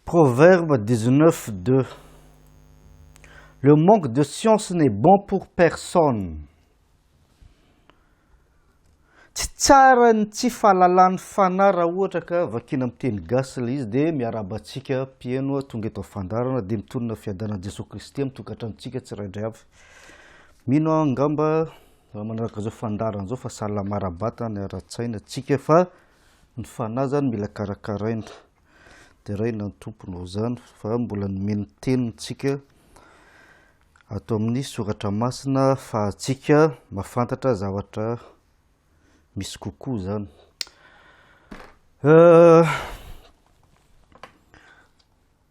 Proverbe 19, 2 Le manque de science n'est bon pour personne. Tsy tsara ny tsy fahalalan'ny fanahy raha ohatra ka vakiana amin'ny teny gasy ilay izy dia miarahaba antsika mpihaino tonga eto amin'ny fandaharana dia mitonona fiadanan'i Jesoa Kristy amin'ny tokantranontsika tsiraidray avy. Mino aho angamba raha manaraka izao fandaharana izao fa salama ara-batana ara-tsaina tsika fa ny fanahy zany mila karakaraina. Deraina ny Tompo noho izany fa mbola nomeny teniny tsika ato amin'ny soratra masina ahafahantsika mahafantatra zavatra misy kokoa zany. Euh,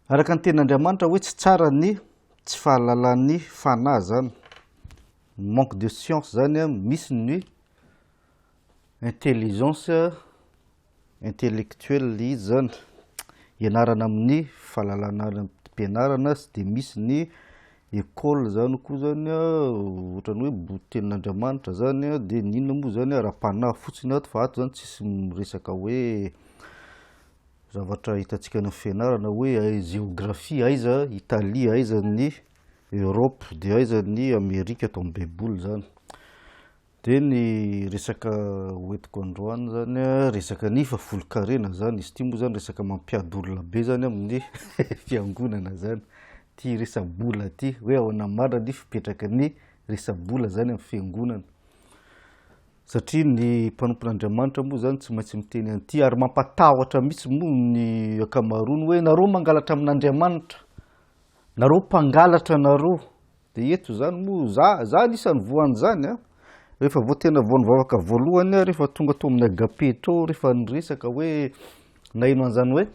araka ny tenin'Andriamanitra hoe tsy tsara ny tsy fahalalan'ny fanahy zany. Manque de science zany misy ny intelligence intellectuel izy zany, ianarana amin'ny fahalalana ara-pianarana sy dia misy ny école zany koa zany ohatran'ny hoe boky tenin'Andriamanitra zany dia ny inona moa zany ara-panahy fotsiny ato fa ato zany tsisy miresaka hoe zavatra hitantsika any amin'ny fianarana hoe géographie aiza Italie aiza ny Europe dia aiza ny Amerika ato amin'ny baiboly zany. Dia ny resaka hoentiko androany zany a, resaka ny fahafolonkarena zany, izy ity moa zany resaka mampiady olona be zany amin'ny fiangonana zany, ity resa-bola ity, hoe ahoana marina ny fipetraky ny resa-bola zany amin'ny fiangonana, satria ny mpanompon'Andriamanitra moa zany tsy maintsy miteny an'ity ary mampatahotra mihitsy moa ny ankamaroany hoe nareo mangalatra amin'Andriamanitra, nareo mpangalatra nareo. Dia eto izany moa, za, za anisan'ny voan'izany an, rehefa vao tena vao nivavaka voalohany aho, rehefa tonga tao amin'ny agape tao, rehefa niresaka hoe naheno an'izany hoe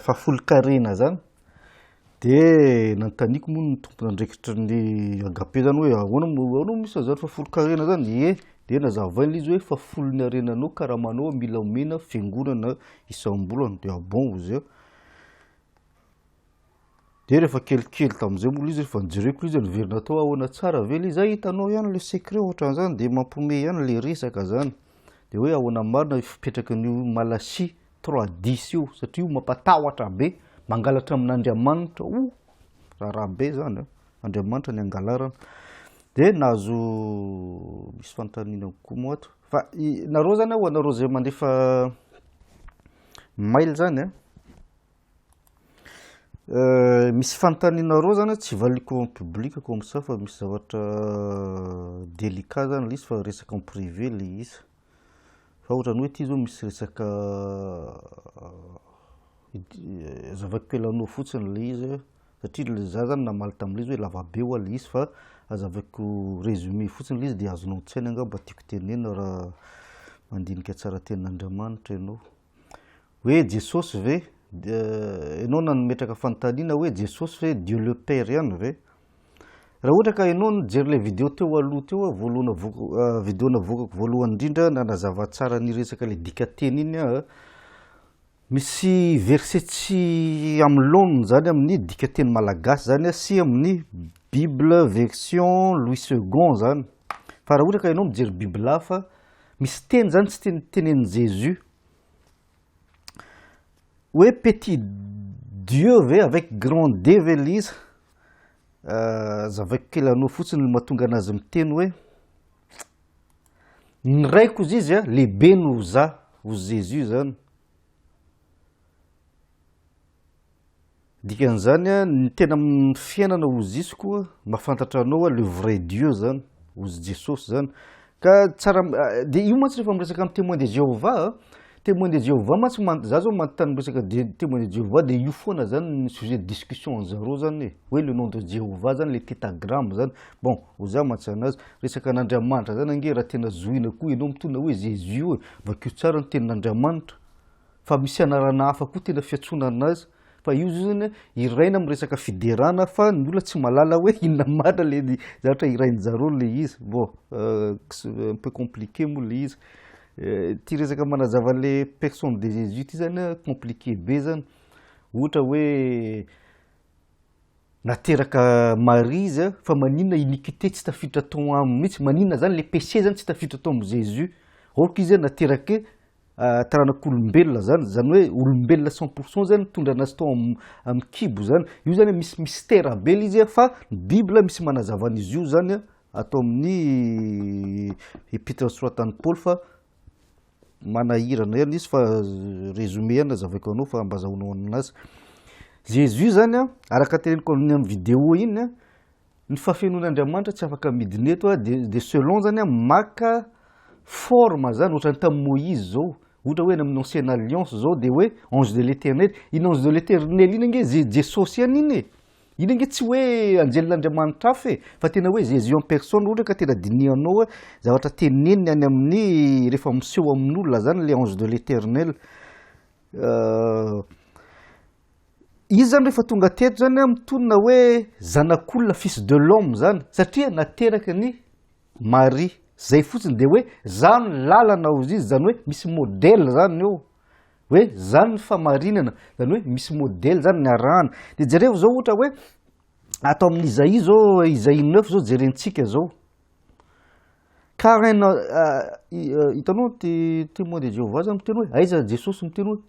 fahafolonkarena zany, de nanontaniako moa ny tompon'andraikitry ny agape zany hoe ahoana moa, ahoana moa misy an'izany fahafolonkarena zany? Ie, de nazavainy ilay izy hoe fahafolon'ny harenanao, karamanao mila omena fiangonana isam-bolana, de ah bon hozy aho. Dia rehefa kelikely tamin'izay moa ilay izy rehefa nojereko ilay izy niverina tao ahoana tsara ve ilay izy hay hitanao ihany ilay secret ohatran'izany dia mampiomehy ihany ilay resaka zany dia hoe ahoana marina io fipetraky ny Malasia trois dix io satria io mampatahotra be mangalatra amin'Andriamanitra o raharaha be zany a Andriamanitra ny angalarana dia nahazo misy fanontaniana koa moa ato fa nareo zany ho anareo zay mandefa mail zany a Misy fanontanianareo zany tsy valiako en public comme ça fa misy zavatra délicat zany le izy fa resaka en privé le izy, fa ohatran'ny hoe ty zao misy resaka azavaiko kely anao fotsiny le izy satria le za zany namaly tam'le izy hoe lava be ho'a le izy fa azavaiko résumé fotsiny le izy de azonao an-tsaina angamba tiako tenenina raha mandinika tsara tenin'Andriamanitra ianao. Hoe Jesosy ve? Ianao nametraka fanontaniana hoe Jesosy ve Dieu le Père ihany ve? Raha ohatra ka ianao nijery ilay vidéo teo aloha teo aho, voalohany navoakako, vidéo navoakako voalohany indrindra nanazava tsara ny resaka ilay dikanteny iny aho, misy verset tsy amin'ny laoniny zany amin'ny dikanteny malagasy zany sy amin'ny bible version Louis Segond zany. Fa raha ohatra ka ianao mijery bible hafa, misy teny zany tsy teny tenenin'i Jésus. Hoe petit Dieu ve avec grand D ve le izy? Azavaiko kely anao fotsiny ny mahatonga anazy miteny hoe ny raiko ozy izy a lehibe noho za, ozy Jésus zany. Dikan'izany a, ny tena fiainana ozy izy koa mahafantatra anao a le vrai Dieu zany, ozy Jesosy zany. Ka tsara de io mantsy rehefa miresaka amin'ny témoin de Jéhovah a, témoin de Jéhovah mantsy man- za zao manontany miresaka de témoin de Jéhovah de io foana zany ny sujet de discussion an'zareo zany e, hoe le nom de Jéhovah zany le tétagramme zany, bon ozy aho mantsy anazy, resaka an'Andriamanitra zany ange raha tena zohina koa ianao mitondra hoe Jésus io e, vakio tsara ny tenin'Andriamanitra. Fa misy anarana hafa koa tena fiantsoana anazy fa io zao zany hiraina amin'ny resaka fiderana fa ny olona tsy mahalala hoe inona marina le zavatra hirain-jareo le izy. Bon un peu compliqué moa le izy. Ty resaka manazava le personne de Jésus ty zany compliqué be zany. Ohatra hoe nateraka Marie izy fa maninona iniquité tsy tafiditra tao aminy mihitsy, maninona zany le péché zany tsy tafiditra tao amin'i Jésus. Or que izy nateraky. taranak'olombelona zany, zany hoe olombelona 100% zany nitondra anazy tao amin'ny kibo zany. Io zany misy mystère be le izy fa ny bible misy manazava an'izy io zany ato amin'ny epitre soratan'i Paoly fa manahirana ihany izy fa résumé ihany nazavaiko anao fa mba azahoanao anazy. Jésus zany a, araka teneniko amin'ny vidéo iny a, ny fahafenoan'Andriamanitra tsy afaka midina eto a, de de selon zany a maka forme zany ohatran'ny tamin'i Moïse zao, ohatra hoe any amin'ny ancienne alliance zao de hoe ange de l'éternel, iny ange de l'éternel iny ange ze Jesosy ihany iny e, iny ange tsy hoe anjelin'Andriamanitra hafa e, fa tena hoe Jésus en personne ohatra ka tena dinihanao hoe zavatra teneniny any amin'ny rehefa miseho amin'olona zany le ange de l'éternel. Izy zany rehefa tonga teto zany a mitonona hoe zanak'olona fils de l'homme zany satria nateraky ny Marie, zay fotsiny de hoe za no lalana hozy izy, zany hoe misy modèle zany eo hoe zany ny famarinana, zany hoe misy modèle zany ny arahana. De jereo zao ohatra hoe ato amin'ny Isaïe zao, Isaïe 9 zao jerentsika zao, car un hitanao ty témoin de Jéhovah zany miteny hoe aiza Jesosy miteny hoe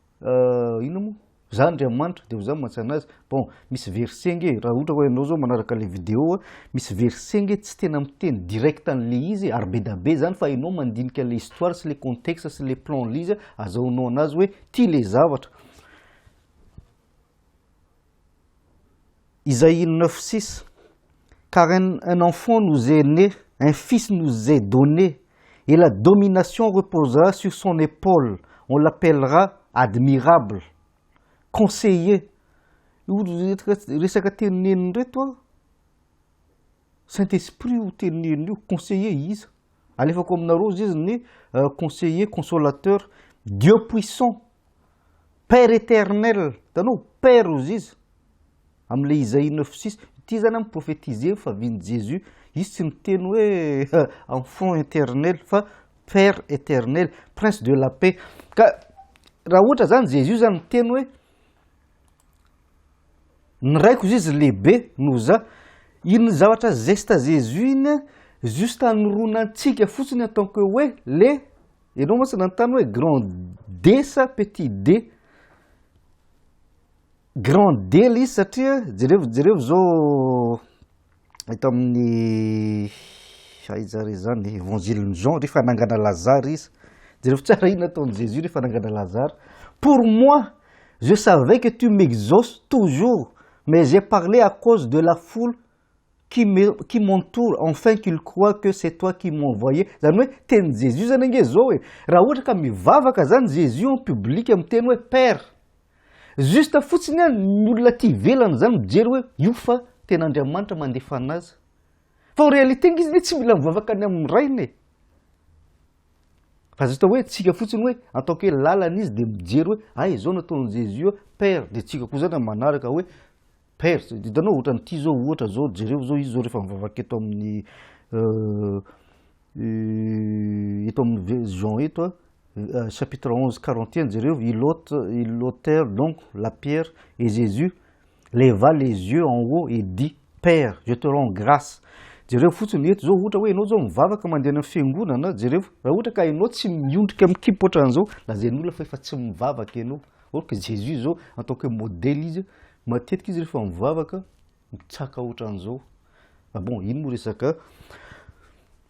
inona moa za Andriamanitra de ho za mantsy anazy. Bon, misy verset nge raha ohatra hoe ianao zao manaraka le vidéo, misy verset nge tsy tena miteny direct an'le izy ary be da be zany fa ianao mandinika le histoire sy le contexte sy le plan le izy azahoanao anazy hoe ty le zavatra. Isaïe 9 6, car un enfant nous est né, un fils nous est donné, et la domination reposera sur son épaule, on l'appellera admirable, conseiller. Resaka teneniny reto a, Saint-Esprit io teneniny io, conseiller iza? Alefako aminareo izy ny conseiller, consolateur, Dieu puissant, Père éternel, hitanao Père ozy izy am'le Isaïe 9 6 ity zany amy prophétiser fa viny Jésus, izy tsy miteny hoe enfant éternel fa Père éternel, prince de la paix. Ka raha ohatra zany Jésus zany miteny hoe ny raiko izy izy lehibe noho za, iny zavatra geste Jésus iny juste anoroana antsika fotsiny en tant que hoe le ianao mantsy nanontany hoe grand D sa petit d. Grand D le izy satria jereo jereo zao eto amin'ny aiza re zany évangile Jean rehefa nangana Lazare izy, jereo tsara ino nataon'i Jésus rehefa nangana Lazare. Pour moi, je savais que tu m'exauces toujours, mais j'ai parlé à cause de la foule qui m'entoure, afin qu'ils croient que c'est toi qui m'as envoyé. Zany hoe teny Jésus zany ange zao e, raha ohatra ka mivavaka zany Jésus en public miteny hoe Père, juste fotsiny a ny olona ty ivelany zany mijery hoe io fa tena Andriamanitra mandefa anazy, fa en réalité nge izy ne tsy mila mivavaka any amin'ny rainy e, fa juste hoe tsika fotsiny hoe en tant que lalana izy de mijery hoe ay zao nataon'i Jésus Père, de tsika koa zany manaraka hoe Père. Hitanao ohatran'ity zao ohatra zao, jereo zao izy zao rehefa mivavaka eto amin'ny eto amin'ny Jean eto a, chapitre 11 41, jereo, ils ôtèrent donc la pierre et Jésus leva les yeux en haut et dit: Père, je te rends grâce. Jereo fotsiny eto zao ohatra hoe ianao zao mivavaka mandeha any amin'ny fiangonana, jereo raha ohatra ka ianao tsy miondrika mikipy ohatran'izao, lazain'olona fa efa tsy mivavaka ianao. Or que Jésus zao en tant que modèle izy matetika izy rehefa mivavaka mitsaka ohatran'izao. Fa bon, iny moa resaka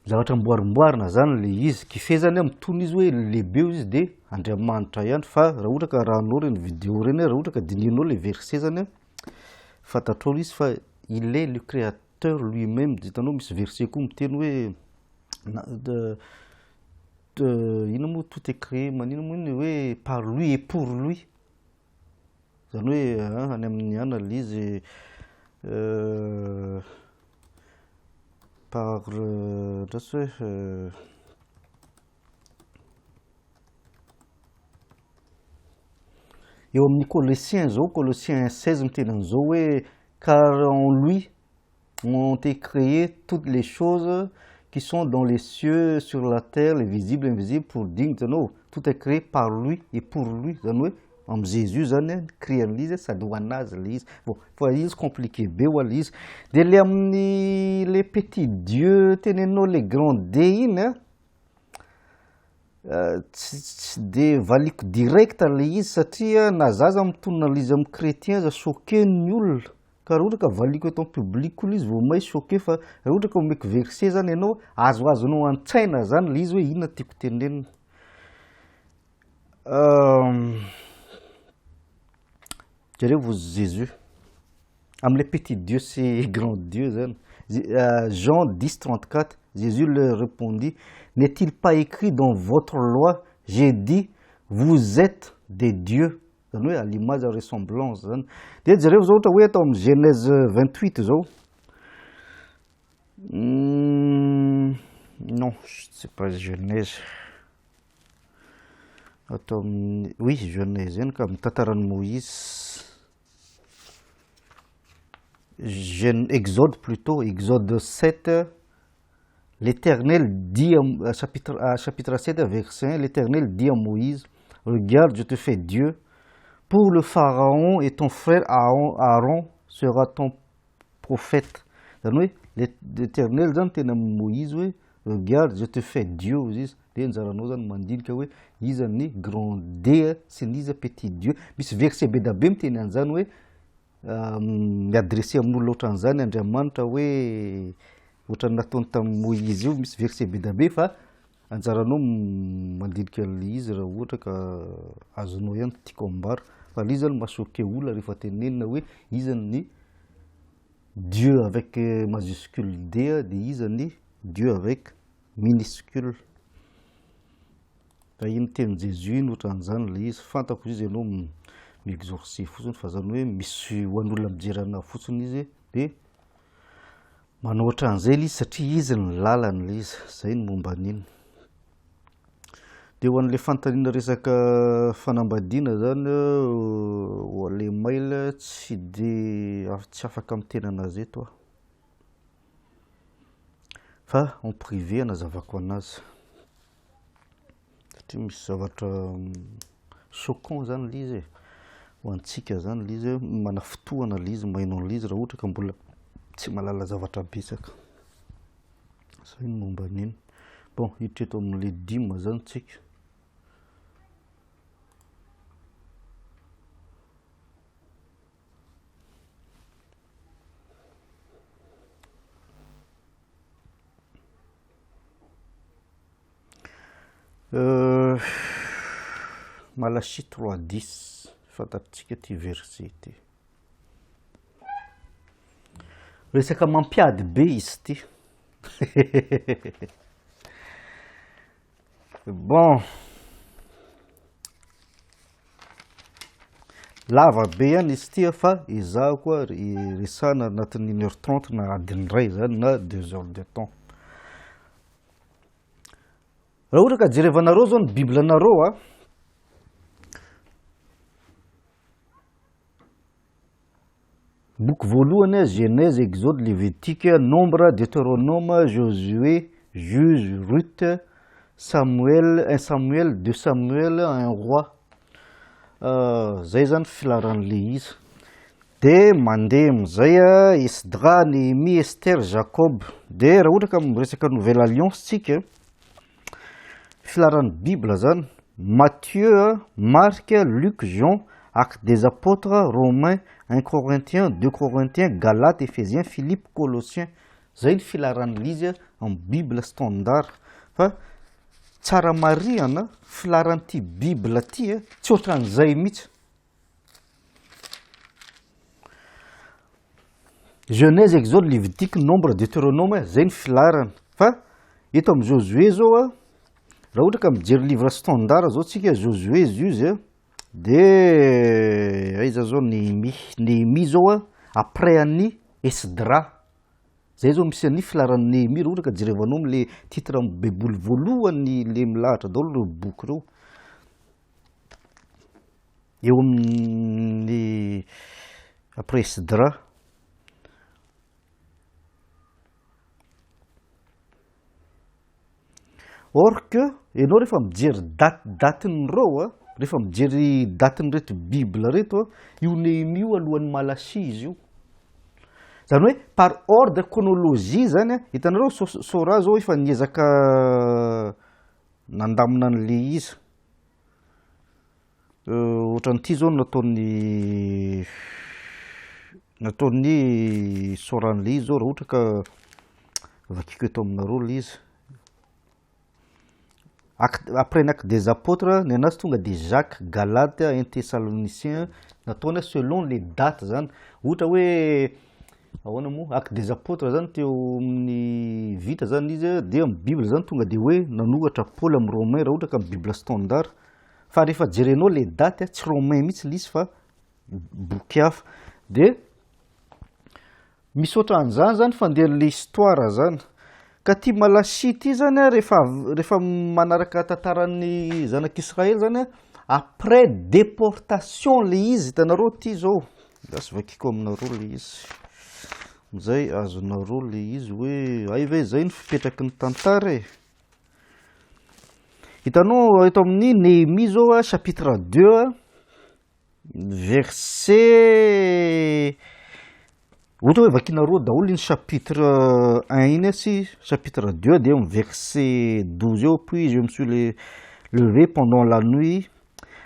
zavatra amboarimboarina zany le izy kife zany a mitony izy hoe lehibe io izy de Andriamanitra ihany, fa raha ohatra ka rahanao reny vidéo reny, raha ohatra ka dinihinao le verset zany a fantatrao izy fa il est le créateur lui-même. De hitanao misy verset koa miteny hoe ino moa, tout est créé manino moa iny hoe par lui et pour lui, zany hoe any amin'ny ana le izy par ndrasy hoe eo amin'ny Colossiens zao, Colossiens 16 miteny an'izao hoe car en lui ont été créées toutes les choses qui sont dans les cieux, sur la terre, les visibles et invisibles, pour digne, hitanao, tout est créé par lui et pour lui, zany hoe amy Jésus zany créé an'le izy sady ho anazy le izy. Bon, fa izy compliqué be ho le izy de le amin'ny le petit dieu teneninao le grand D iny a. Tsy tsy de valiako direct le izy satria na za aza mitonona le izy amin'ny chrétien aza choqué ny olona ka raha ohatra ka valiako eto en public koa le izy vao may choqué fa raha ohatra ka omeko verset zany ianao azoazonao an-tsaina zany le izy hoe inona tiako tenenina. Jereo vao Jésus Amin'ilay petit Dieu sy grand Dieu zany. Jean 10, 34, Jésus leur répondit, N'est-il pas écrit dans votre loi, j'ai dit, vous êtes des dieux. Zany hoe à l'image à ressemblance zany. Dia jereo zao ohatra hoe atao amin'ny Genèse 28 zao. Non, c'est pas Genèse. Atao amin'ny, oui, Genèse ihany ka, amin'ny tantaran'i Moïse. Gen- Exode plutôt, Exode 7, l'Éternel dit, à, chapitre, à, chapitre 7, verset 1, l'Éternel dit à Moïse, regarde, je te fais Dieu, pour le Pharaon et ton frère Aaron, Aaron sera ton prophète. Zany hoe l'Éternel zany tena amin'i Moïse hoe, regarde, je te fais Dieu hozy izy. Dia anjaranao zany mandinika hoe iza ny grand D sy ny iza petit Dieu. Misy verset be da be miteny an'izany hoe mi-adresser amin'olona ohatran'izany Andriamanitra hoe ohatran'ny nataony tamin'i Moïse io, misy verset be da be fa anjaranao mandinika an'ilay izy raha ohatra ka azonao ihany tiako ambara. Fa ilay izy zany maha-choquer olona rehefa tenenina hoe iza ny Dieu avec majuscule D dia iza ny Dieu avec minuscule. Fa iny tenin'i Jésus iny ohatran'izany ilay izy, fantako izy ianao mi-exorcer fotsiny fa zany hoe misy ho an'olona mijery anahy fotsiny izy dia manao ohatran'izay ilay izy satria izy ny lalana ilay izy, zay ny momba an'iny. Dia ho an'ilay fanontaniana resaka fanambadiana zany ho an'ilay mail tsy dia tsy afaka miteny anazy eto aho fa en privé anazavako anazy satria misy zavatra choquant zany ilay izy e, ho antsika zany ilay izy hoe manafintohana ilay izy maheno an'ilay izy raha ohatra ka mbola tsy mahalala zavatra betsaka. Zay ny momba an'iny. Bon, hiditra eto amin'ilay dîme zany tsika. Euh, Malachie 3.10, fantatsika ty verset ty. Resaka mampiady be izy ity. Bon. Lava be ihany izy ity fa ezahako resahana anatin'ny une heure trente na adiny iray zany na deux heures de temps. Raha ohatra ka jerevanareo zao ny bible-nareo a, Boky voalohany, Genèse, Exode, Lévitique, Nombre, Deutéronome, Josué, Juge, Ruth, Samuel, un Samuel, deux Samuel, un roi. Zay zany filaharan'le izy. De mandeha amizay Esdra, Néhémie, Esther, Jacob. De raha ohatra ka miresaka nouvelle alliance tsika, Filaharan'ny Bible zany, Matthieu, Marc, Luc, Jean, Actes des Apôtres, Romains, un Corinthiens, deux Corinthiens, Galates, Ephésiens, Philippe, Colossiens. Zay ny filaharan'ilay izy amin'ny Bible standard. Fa tsara marihana filaharan'ity Bible ity tsy ohatran'izay mihitsy. Genèse, Exode, Lévitique, Nombre, Deutéronome, zay ny filaharana. Fa eto amin'ny Josué zao a, raha ohatra ka mijery livre standard zao tsika, Josué Juge a, de aiza zao Néhémie, Néhémie zao a, après an'i Esdra, zay zao misy an'ny filaharan'i Néhémie raha ohatra ka jerevanao am'le titre amin'ny baiboly voalohany le milahatra daholo reo boky reo. Eo amin'ny après Esdra. Or que ianao rehefa mijery daty datin'ireo a, rehefa mijery datin'ireto bible reto a, io Nehemia io alohan'ny Malachie izy io. Zany hoe par ordre chronologie zany a, hitanareo Sora zao efa niezaka. nandamina an'le izy. Ohatran'ity zao no nataon'ny nataon'ny Soran'le izy zao raha ohatra ka vakiko eto aminareo le izy. Acte, après ny acte des apôtres, ny anazy tonga de Jacques, Galate, un Thessalonicien, nataony selon les dates zany. Ohatra hoe ahoana moa, acte des apôtres zany teo amin'ny vita zany izy de amin'ny bible zany tonga de hoe nanoratra Paoly amin'ny romain raha ohatra ka amin'ny bible standard. Fa rehefa jerenao le date tsy romain mihitsy le izy fa boky hafa. De misy ohatran'izany zany fandehan'le histoire zany. Ka ty Malachie ty zany a rehefa rehefa manaraka tantaran'ny zanak'Israely zany a, après déportation le izy, hitanareo ty zao, lasa vakiko aminareo le izy, am'zay azonareo le izy hoe hay ve zay ny fipetraky ny tantara e. Hitanao eto amin'ny Néhémie zao a chapitre 2 verset, ohatra hoe vakinareo daholo iny chapitre 1 iny sy chapitre 2 de amy verset 12 eo: "Puis je me suis levé pendant la nuit,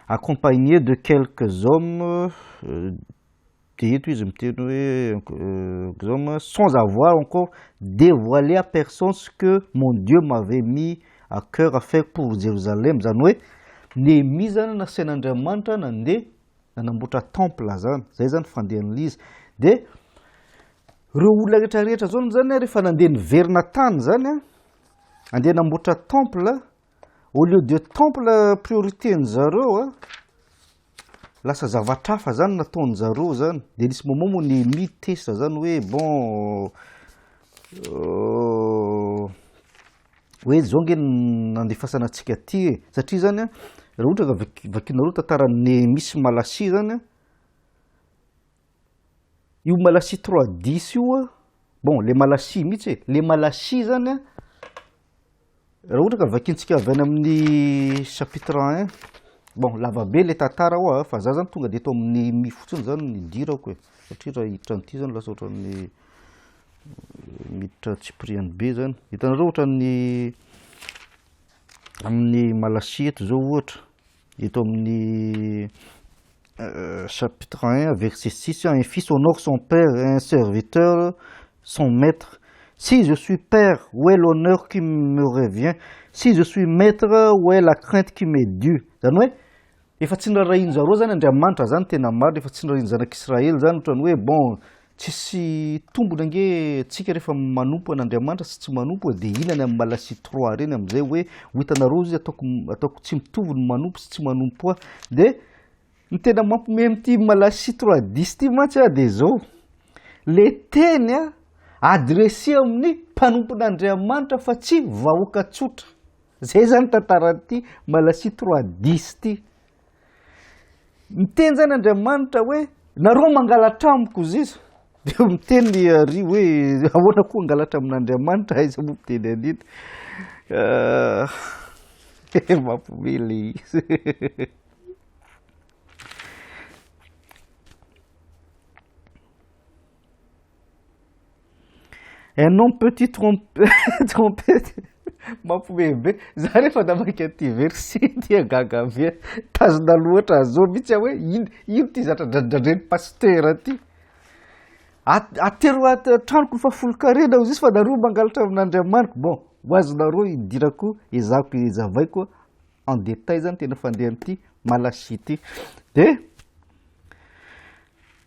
accompagné de quelques hommes", de eto izy miteny hoe hommes, "sans avoir encore dévoilé à personne ce que mon Dieu m'avait mis à cœur à faire pour Jérusalem." Zany hoe Néhémie zany nasain'Andriamanitra nandeha nanamboatra temple zany, zay zany fandehan'le izy. De reo olona rehetrarehetra zao zany rehefa nandeha niverina tany zany a andeha namboatra temple, au lieu de temple priorité ny zareo a lasa zavatra hafa zany nataony zareo zany. De nisy moment moa Néhémie testa zany hoe bon, hoe zao nge nandefasana antsika aty e, satria zany a raha ohatra ka vakinareo tantaran'ny Néhémie sy Malachie zany a, io Malachie 3:10 io a, bon, le Malachie mihitsy e, le Malachie zany a raha ohatra ka vakintsika avy any amin'ny chapitre 1, bon, lavabe le tantara ao a, fa za zany tonga de eto amin'ny Néhémie fotsiny zany nidirako e, satria raha hiditra an'ity zany lasa ohatran'ny miditra tsipiriany be zany. Hitanareo ohatran'ny amin'ny Malachie eto zao, ohatra eto amin'ny chapitre 1 verset 6: "Un fils honore son père et un serviteur son maître. Si je suis père, où est l'honneur qui me revient? Si je suis maître, où est la crainte qui m'est due?" Zany hoe efa tsy niraharahiany zareo zany Andriamanitra zany, tena marina, efa tsy niraharahiany zanak'Israely zany, ohatrany hoe bon, tsisy tombony ange tsika rehefa manompo an'Andriamanitra sy tsy manompo. De inany amin'ny Malachie 3 reny am'izay hoe ho hitanareo izy ataoko tsy mitovy ny manompo sy tsy manompo ahy. De ny tena mampiomehy am'ty Malachie 3:10 ty mantsy a, de zao le teny a adressé amin'ny mpanompon'Andriamanitra fa tsy vahoaka tsotra. Zay zany tantaran'ity Malachie 3:10 ty. Miteny zany Andriamanitra hoe nareo mangalatra amiko izy izy, de miteny ary hoe ahoana koa angalatra amin'Andriamanitra, aiza moa miteny an'iny? Mampiomehy le izy. Un homme peut-il tromper? Mampiomehy be za rehefa namaky an'ity verset ty, gaga be, tazona loatra zao mihitsy aho hoe ino ino ty zatra dradradrain'ny pasteur ty. Atero tranoko ny fahafolon-karena hozy izy fa nareo mangalatra amin'Andriamaniko. Bon, ho azonareo idirako, ezahako ezavaiko en détail zany tena fandehan'ity Malachie ty. De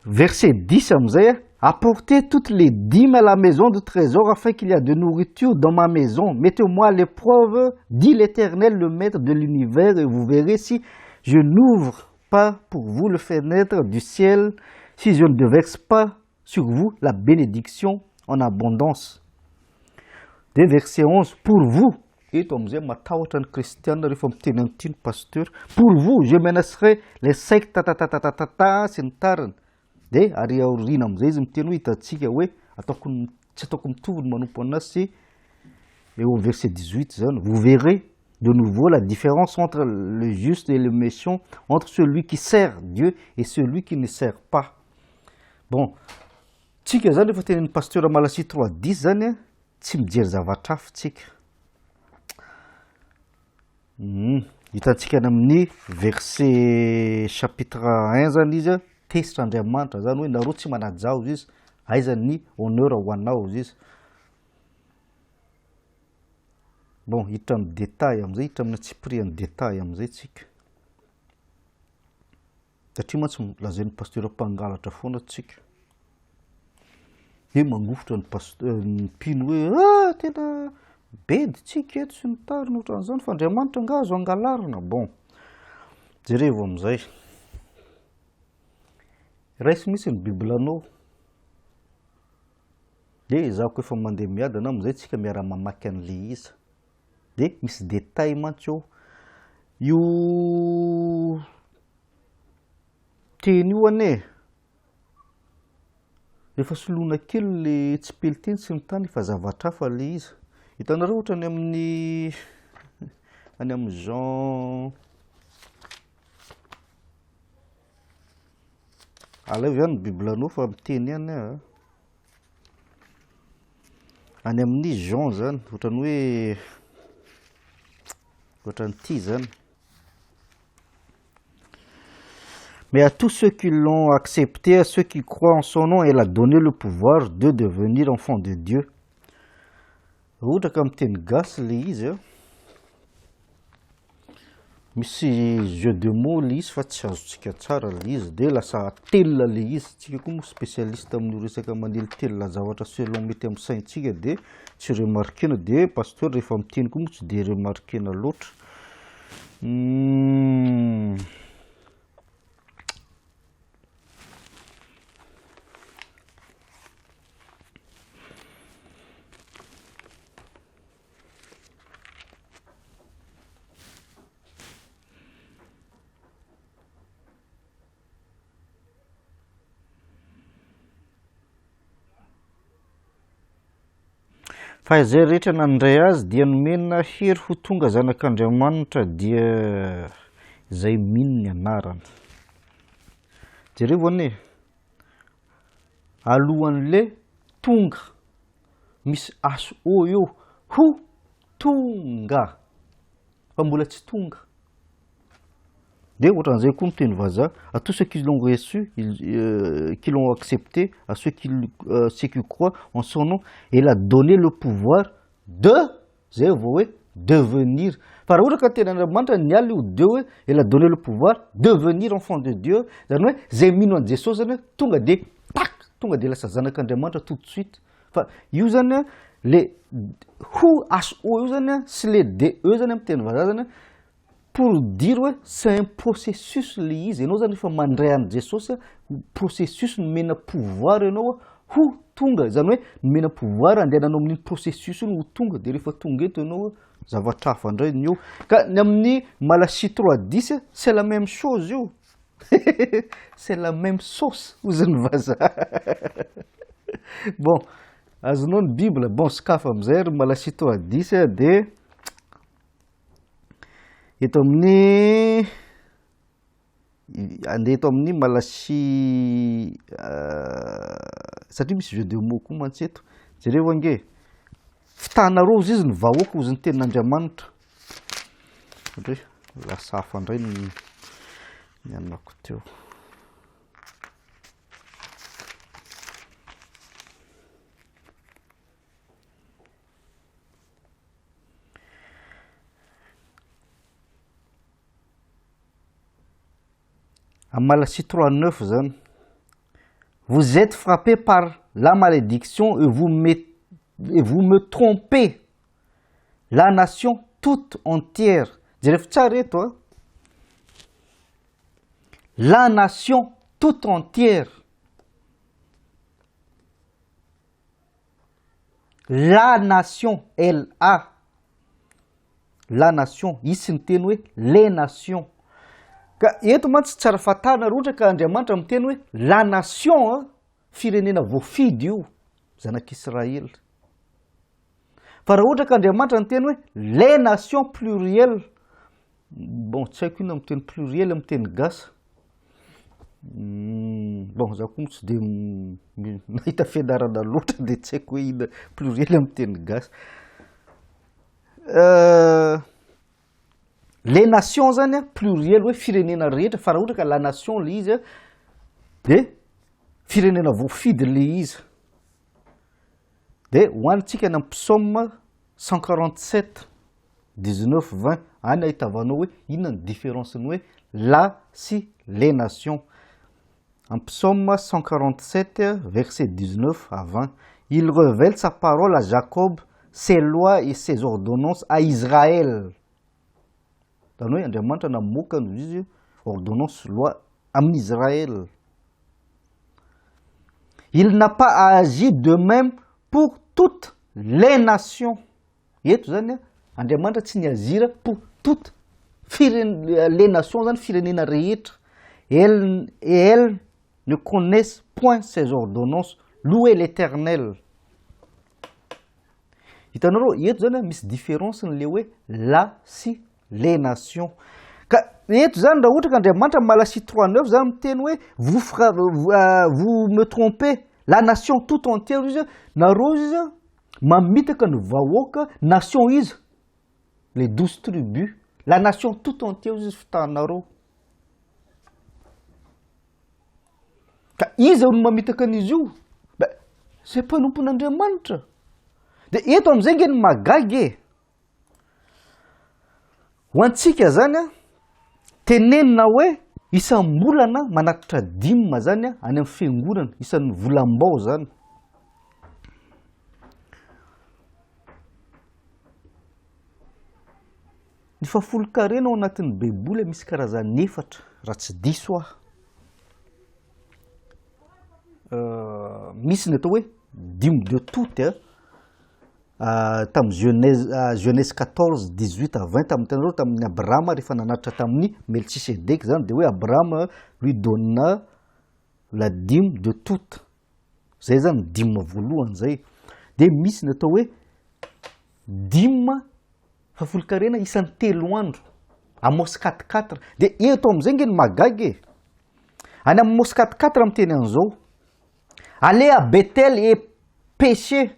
verset 10 amizay a: "Apportez toutes les dîmes à la maison du trésor afin qu'il y ait de nourriture dans ma maison. Mettez-moi à l'épreuve, dit l'Éternel, le maître de l'univers, et vous verrez si je n'ouvre pas pour vous le fenêtre du ciel, si je ne déverse pas sur vous la bénédiction en abondance." De verset 11: "Pour vous", eto amizay matahotra ny kristiana rehefa miteny an'ity ny pasteur, "pour vous je menacerai les sectes", tatatatatata sy ny tariny. De ary aoriana amizay izy miteny hoe hitantsika hoe ataoko tsy ataoko mitovy ny manompo anazy sy eo verset 18 zany: "Vous verrez de nouveau la différence entre le juste et le méchant, entre celui qui sert Dieu et celui qui ne sert pas." Bon, tsika zany rehefa tenen'ny pasteur Malachie 3:10 zany a, tsy mijery zavatra hafa tsika. Hitantsika any amin'ny verset chapitre 1 zany izy, tezitra Andriamanitra zany hoe nareo tsy manaja aho izy, aiza ny honneur ho anao izy. Bon, hiditra amin'ny détail amin'izay, hiditra amin'ny antsipirihan'ny détail amin'izay tsika. Satria mantsy lazain'ny pasteur mpangalatra foana tsika. Hoe mangofotra ny pasteur, ny mpino hoe ah tena bedy tsika eto sy ny tariny ohatran'izany fa Andriamanitra angaha azo angalarina. Bon, jerevo amin'izay. Raiso mihitsy ny Biblanao. Dia izaho koa efa mandeha miadana amin'izay tsika miara-mamaky an'ilay izy. Dia misy détail mantsy eo. Io teny io anie, rehefa soloina kely le tsipeliteny sy ny tany efa zavatra hafa le izy. Hitanareo ohatra any amin'ny any amin'ny Jean Alaivo ihany ny Biblanao fa miteny ihany aho. Any amin'ny Jean zany, ohatran'ny hoe ohatran'ity zany. Mais à tous ceux qui l'ont accepté, à ceux qui croient en son nom, elle a donné le pouvoir de devenir enfant de Dieu. Raha ohatra ka miteny gasy le izy a, misy jeu de mots le izy fa tsy azontsika tsara le izy de lasa atelina le izy, tsika koa moa spécialiste amin'io resaka manelitelina zavatra selon mety amin'ny saintsika de tsy remarquena, de pasteur rehefa miteny koa moa tsy de remarquena loatra. Fa izay rehetra nandray azy dia nomena hery ho tonga zanak'Andriamanitra dia izay mino ny anarany. Jerevo anie. Alohan'le tonga, misy HO eo, ho tonga, fa mbola tsy tonga. De ohatran'izay koa ny teny vazaha, à tous ceux qui l'ont reçu, ils, qui l'ont accepté, à ceux qui, ceux qui croient en son nom, il a donné le pouvoir de Zay vao hoe devenir. Fa raha ohatra ka tena Andriamanitra niala io de hoe il a donné le pouvoir devenir enfant de Dieu, zany hoe zay mino an'i Jesosy zany hoe tonga de tac, tonga de lasa zanak'Andriamanitra tout de suite. Fa io zany a, le ho HO io zany a sy le DE zany amin'ny teny vazaha zany a, pour dire hoe c'est un processus le izy, ianao zany efa mandray an'i Jesosy ho processus nomena pouvoir ianao ho tonga, izany hoe nomena pouvoir andehananao amin'iny processus iny ho tonga, de rehefa tonga eto ianao zavatra hafa indray ny eo. Ka ny amin'ny Malachie trois dix c'est la même chose io, c'est la même sauce hozy ny vazaha. Bon, azonao ny bible, bon sokafy amin'izay ry Malachie trois dix de Eto amin'ny andeha eto amin'ny Malachie satria misy jeu de mots koa mantsy eto. Jereo ange, fitanareo hozy izy ny vahoaka hozy ny tenin'Andriamanitra. Ndry, lasa hafa indray ny ny anako teo. Malachie 3 9 zany. Vous êtes frappés par la malédiction et vous me, et vous me trompez la nation toute entière. Jereo tsara eto a. La nation toute entière. La nation, LA. La nation, hisy ny teny hoe les nations. Ka eto mantsy tsara fantarina raha ohatra ka Andriamanitra miteny hoe la nation a, firenena voafidy io, zanak'Israely. Fa raha ohatra ka Andriamanitra niteny hoe les nations pluriel, bon tsy haiko inona miteny pluriel amin'ny teny gasy. Bon za koa moa tsy de nahita fianarana loatra de tsy haiko hoe inona pluriel amin'ny teny gasy. Les nations zany a, pluriel hoe firenena rehetra, fa raha ohatra ka la nation le izy a, de firenena voafidy le izy. De ho antsika any amin'ny psaume 147, 19, 20, any ahitavanao hoe inona ny différence ny hoe la sy les nations. En psaume 147, verset 19 à 20, il révèle sa parole à Jacob, ses lois et ses ordonnances à Israël. Zany hoe Andriamanitra namoaka no izy ordonnance loi amin'ny Israël. Il n'a pas agi de même pour toutes les nations. Eto zany Andriamanitra tsy ni-agir pour toutes firen- les nations zany firenena rehetra. Elles, et elles ne connaissent point ses ordonnances. Louez l'Éternel. Hitanareo eto zany misy différence ny le hoe la sy les nations. Ka eto zany raha ohatra ka Andriamanitra Malachie 3:9 zany miteny hoe vous fra- vous me trompez la nation tout entière izy nareo izy mamitaka ny vahoaka nation izy les 12 tribus la nation tout entière izy fitahanareo. Ka iza no mamitaka an'izy io? Ben, zay mpanompon'Andriamanitra. De eto am'izay nge ny mahagaga e. Ho antsika zany a, tenenina hoe isam-bolana manatitra dîme zany a, any amin'ny fiangonana, isan'ny volam-bao zany. Ny fahafolonkarena ao anatin'ny Baiboly misy karazany efatra, raha tsy diso aho. Misy ny atao hoe dîme de toute, tamin'ny Genèse, Genèse 14, 18 à 20, tamin'ny hitanareo tamin'ny Abrahama rehefa nanatitra tamin'ny Melchisedeka zany, de hoe Abrahama lui donna la dîme de toute. Zay zany dîme voalohany zay. De misy ny atao hoe dîme fahafolonkarena isan'ny 3 andro, Amos 4, 4. De eto am'izay nge ny mahagaga e. Any amin'ny Amos 4, 4 miteny an'izao: allez à Bethel et péchez,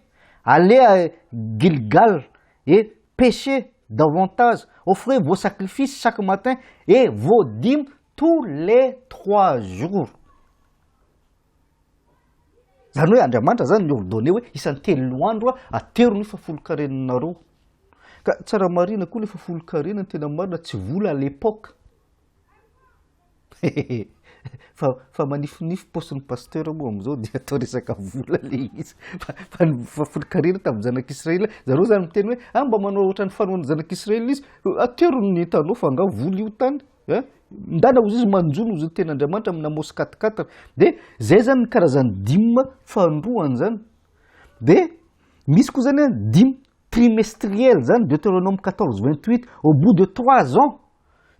allez à Gilgal et péchez davantage, offrez vos sacrifices chaque matin et vos dîmes tous les 3 jours. Zany hoe Andriamanitra zany ni-ordonné hoe isan'ny 3 andro atero ny fahafolonkarenanareo. Ka tsara marina koa le fahafolonkarena ny tena marina tsy vola à l'époque. Fa manifinify paosin'ny pasteur moa am'izao dia atao resaka vola le izy. Fa ny fahafolonkarena tamin'ny zanak'Israely, zareo zany miteny hoe, ah, mba manao ohatran'ny fanaon'ny zanak'Israely izy, atero ny entanao fa angaha vola io tany. Ndana ozy izy manjono ozy ny ten'Andriamanitra amin'ny Amos 4, 4. De zay zany ny karazan'ny dîme fahandroany zany. De misy koa zany dîme trimestriel zany, Deutéronome 14, 28, au bout de 3 ans,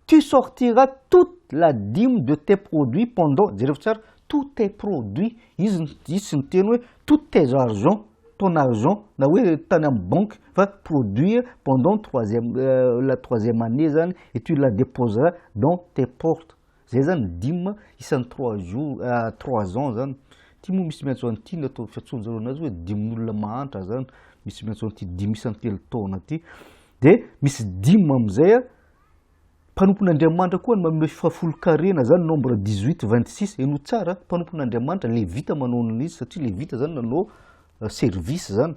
tu sortiras toute la dîme de tes produits pendant, jereo tsara, tous tes produits, izy tsy niteny hoe tous tes argent, ton argent, na hoe tany amin'ny banque, fa produit pendant la troisième année zany, et tu la déposeras dans tes portes. Zay zany dîme isan'ny 3 jours, 3 ans zany. Ty moa misy miantso an'ity ny atao fiantsoan-jareo anazy hoe dîme-n'olona mahantra zany, misy miantso an'ity dîme isan'ny 3 taona ty. De misy dîme am'izay a, mpanompon'Andriamanitra koa ny manome fahafolonkarena zany, nombre 18, 26, henoy tsara, mpanompon'Andriamanitra levita manao an'izy, satria levita zany nanao service zany.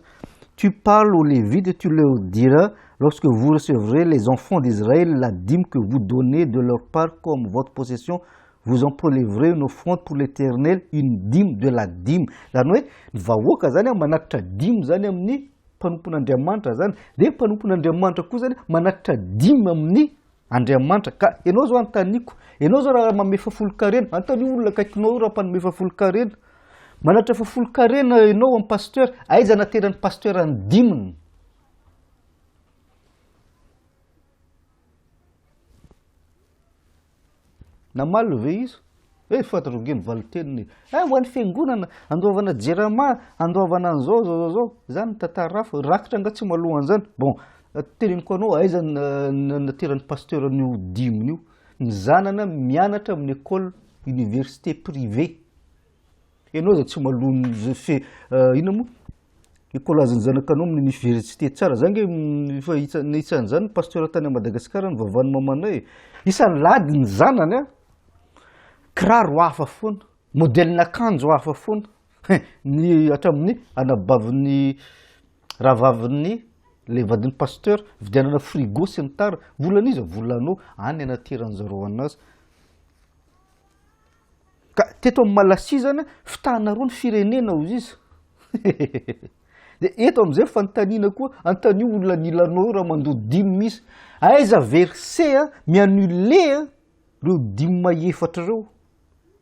Tu parles aux Lévites et tu leur diras, lorsque vous recevrez les enfants d'Israël, la dîme que vous donnez de leur part comme votre possession, vous en prélèverez une offrande pour l'Éternel, une dîme de la dîme. Zany hoe ny vahoaka zany manatitra dîme zany amin'ny mpanompon'Andriamanitra zany, de mpanompon'Andriamanitra koa zany manatitra dîme amin'ny Andriamanitra. Ka ianao zao antaniko, ianao zao raha manome fahafolonkarena, antanio olona akaikinao io raha mpanome fahafolonkarena. Manatitra fahafolonkarena ianao amin'ny pasteur, aiza nateran'ny pasteur ny dîme-ny? Namaly ve izy? Eh, fantatro nge ny valin-teniny. Eh, ho an'ny fiangonana, andoavana jirama, andoavana an'izao, zao, zao, zao. Zany ny tantara hafa, rakitra nga tsy maloha an'izany. Bon, teneniko anao, aiza nateran'ny pasteur an'io dîme-ny io? Ny zanana mianatra amin'ny école université privée. Ianao zay tsy maloha ny fe inona moa? Écolage-n'ny zanakanao amin'ny université tsara. Za nge efa nahitsa an'izany pasteur tany Madagasikara nivavahan'ny mamanay e. Isan'ny lady ny zanany a, kiraro hafa foana, modelin'akanjo hafa foana. Ny hatramin'ny anabavin'ny rahavavin'ny le vadin'ny pasteur, vidianana frigo sy ny tariny. Volan'iza? Volanao, any anateran'zareo anazy. Ka teto amin'ny Malasia zany fitahanareo ny firenena hozy izy. De eto amin'izay fanontaniana koa, anontanio olona anilanao io raha mandoa dime izy. Aiza verset a mi-annuler ireo dime efatra ireo?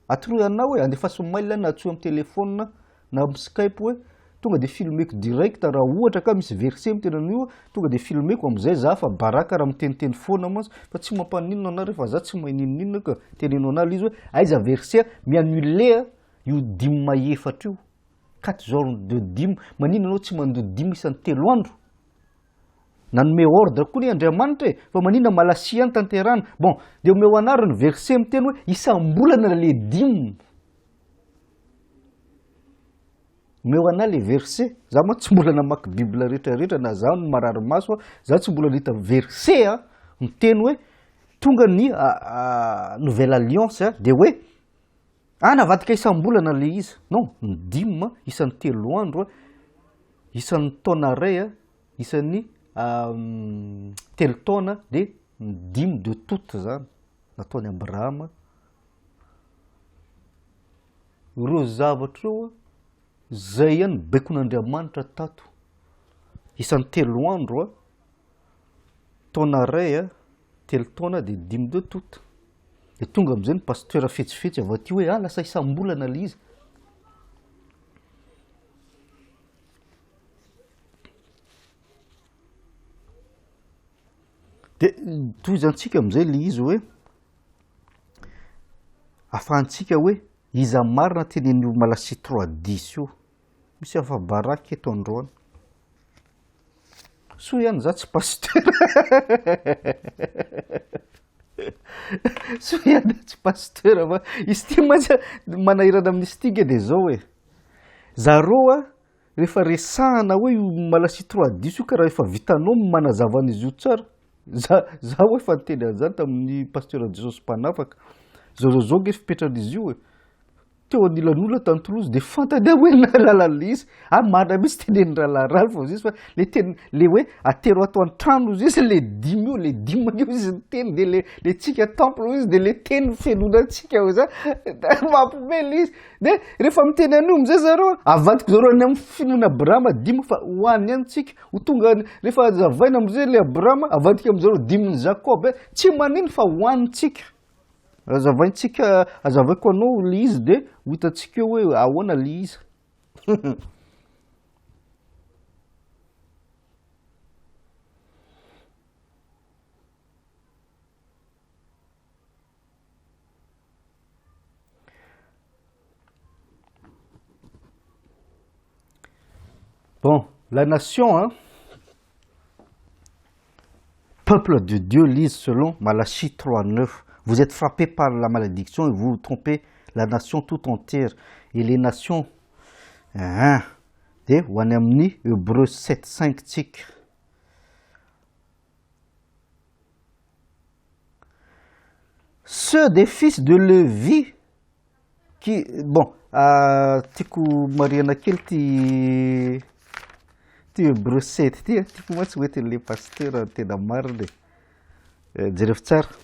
Atoroy anao hoe andefaso mail na antsoy amin'ny téléphone na amin'ny skype hoe tonga de filmeko direct raha ohatra ka misy verset miteny an'io tonga de filmeko am'zay za fa baraka raha miteniteny foana mantsy fa tsy mampaninona anah rehefa za tsy mahay n'inon'inona ka teneno anah le izy hoe aiza verset mi-annuler io dime efatra io quatre jours de dime maninona anao tsy mandoa dime isan'ny telo andro nanome ordre koa anie Andriamanitra e fa maninona Malasia ihany tanterahana bon de omeo anah ary ny verset miteny hoe isam-bolana le dime Omeo anah le verset, za mantsy tsy mbola namaky bible rehetra rehetra na za no marary maso a, za tsy mbola nahita verset a miteny hoe tonga ny nouvelle alliance a de hoe ah navadika isam-bolana le izy, non ny dime isan'ny telo andro a, isan'ny taona ray a, isan'ny telo taona de ny dime de toute zany nataon'i Abrahama. Ireo zavatra ireo, zay ihany baikon'Andriamanitra tato. Isan'ny telo andro a, taona iray a, telo taona dia dimy de tout. Dia tonga amin'izay ny pasteur fetsifetsy avy aty hoe ah lasa isam-bolana ilay izy. Dia tohizantsika amin'izay ilay izy hoe afahantsika hoe iza marina tenenin'io Malasia trois dix io. Misy afa-baraka eto androany. Soa ihany za tsy pasteur. Soa ihany tsy pasteur fa izy ity mantsy manahirana amin'izy ity nge dia zao e. Zareo a rehefa resahana hoe io Malasia trois dix io ka raha efa vitanao ny manazava an'izy io tsara Za zaho efa niteny an'izany tamin'ny pasteur Jesosy Mpanafaka. Zao zao zao nge fipetran'izy io e. Teo anilan'olona tany Toulouse dia fantany aho hoe nahalala an'ilay izy. Ah marina mihitsy tenenin'ny rahalahy Ralph hozy izy fa le teny le hoe atero ato an-trano hozy izy le dimy io le dimy io izy niteny dia le le tsika temple hozy izy dia le teny fenoina antsika hozy ah. Mampiomehy le izy. Dia rehefa miteny an'io amizay zareo avadiko zareo any amin'ny finoana Abrahama dimy fa ho any ihany tsika. Ho tonga any, rehefa hazavaina amin'izay ilay Abrahama, avadika amin'izareo dimin'i Jakoba, eh, tsy manino fa hohanintsika. Hazavaintsika, hazavaiko anao ilay izy dia ho hitantsika eo hoe ahoana ilay izy. Bon, la nation, hein, peuple de Dieu, lise selon Malachie 3.9. Vous êtes frappés par la malédiction et vous trompez la nation tout entière. Et les nations, hein, dia ho any amin'ny Hébreu 7.5 tsika. Ceux des fils de Lévi qui bon tiako marihana kely ty ty Hébreu 7 ty e, tiako mantsy ho entin'le pasteur tena marina e, jerevo tsara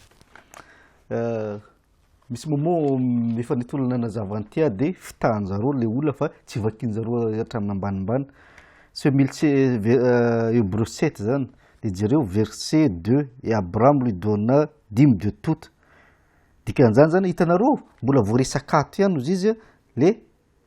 Misy moment efa nety olona nanazava an'ity aho dia fitahan-jareo le olona fa tsy vakian-jareo hatramin'ny ambanimbany. Ce mille Hébreu 7 zany dia jereo verset 2 et Abraham lui donna dîme de tout. Dikan'izany zany hitanareo mbola voaresaka ato ihany ozy izy le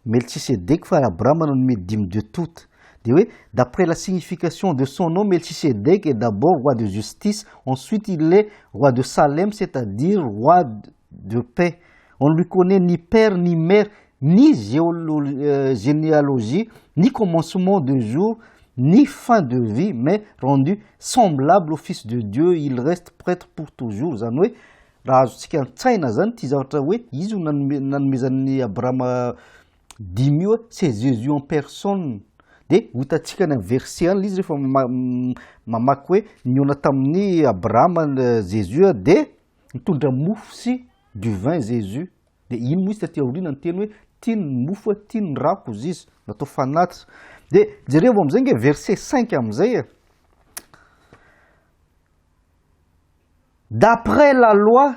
Melchisedec fa Abraham nanome dîme de tout. Dia hoe d'après la signification de son nom Melchisedec est d'abord roi de justice, ensuite il est roi de Salem c'est-à-dire roi de paix. On ne lui connaît ni père ni mère ni généalogie ni commencement de jour ni fin de vie mais rendu semblable au fils de Dieu il reste prêtre pour toujours. Zany hoe Raha azontsika an-tsaina zany ity zavatra hoe izy no nanome nanomezan'i Abrahama dimy io, c'est Jésus en personne. De ho hitantsika any amin'ny verset any le izy rehefa mamaky hoe nihaona tamin'i Abrahama Jésus de nitondra mofo sy du vin Jésus. De iny moa izy taty aoriana niteny hoe tiany ny mofo, tiany ny rako hozy izy, natao fanatitra. De jerevo am'izay nge verset 5 am'izay e. D'après la loi,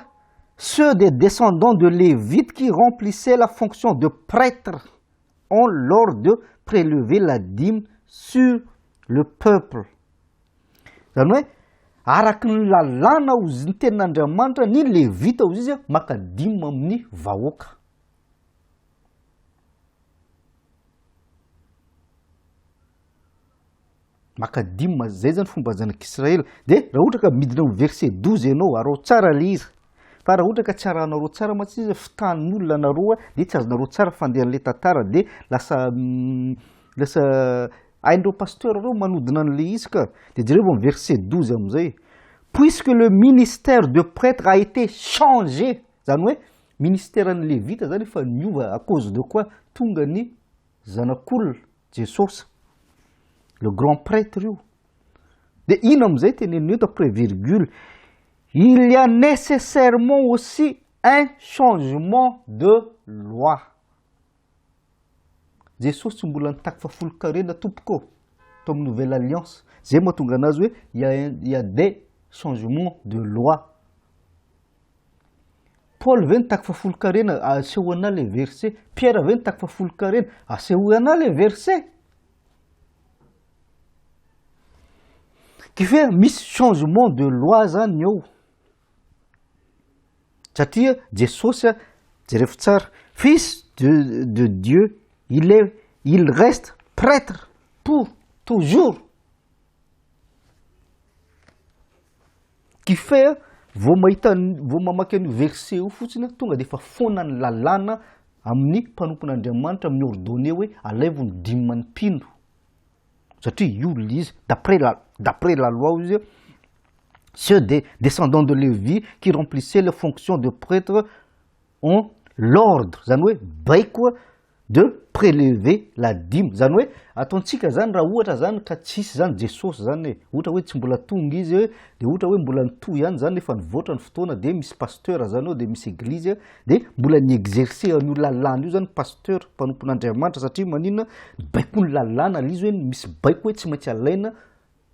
ceux des descendants de Lévite qui remplissaient la fonction de prêtre ont l'ordre de prélever la dîme sur le peuple. Zany hoe araky ny lalàna hozy ny tenin'Andriamanitra ny Levita hozy izy maka dîme amin'ny vahoaka. Maka dîme, zay zany fomba zanak'Israely. De raha ohatra ka midina amin'ny verset 12 ianao, araho tsara le izy. Fa raha ohatra ka tsy arahanareo tsara mantsy izy, fitahan'olona anareo de tsy azonareo tsara fandehan'le tantara de lasa lasa hain'ireo pasteur reo manodina an'le izy ka. De jereo amin'ny verset 12 am'zay. Puisque le ministère de prêtre a été changé, zany hoe ministèren'ny levita zany efa niova à cause de quoi? Tonga ny Zanak'olona, Jesosy, le grand prêtre io. De ino am'izay teneniny eto après virgule, il y a nécessairement aussi un changement de loi. Jesosy tsy mbola nitaky fahafolon-karena tompoko ô, tao amin'ny nouvelle alliance. Zay mahatonga anazy hoe il y a un, il y a des changements de loi. Paoly ve nitaky fahafolonkarena? Asehoy anah le verset. Pierre ve nitaky fahafolonkarena? Asehoy anah le verset. Qui fait misy changement de loi zany eo. Satria Jesosy, jerevo tsara, fils de, de Dieu, il est, il reste prêtre pour toujours. Qui fait vao mahita vao mamaky an'io verset io fotsiny aho tonga dia efa foana ny lalàna amin'ny mpanompon'Andriamanitra mi-ordonner hoe alaivo ny dîme ny mpino satria io le izy d'après la d'après la loi hoy izy ceux des descendants de Lévi qui remplissaient les fonctions de prêtre ont l'ordre, zany hoe baiko de prélever la dime, zany hoe ataontsika zany raha ohatra zany ka tsisy zany Jesosy zany e, ohatra hoe tsy mbola tonga izy e, de ohatra hoe mbola nitohy ihany zany efa nivoatra ny fotoana de misy pasteur zany eo de misy eglizy de mbola ni-exercer an'io lalàna io zany pasteur mpanompon'Andriamanitra satria maninona baikoin'ny lalàna le izy hoe misy baiko hoe tsy maintsy alaina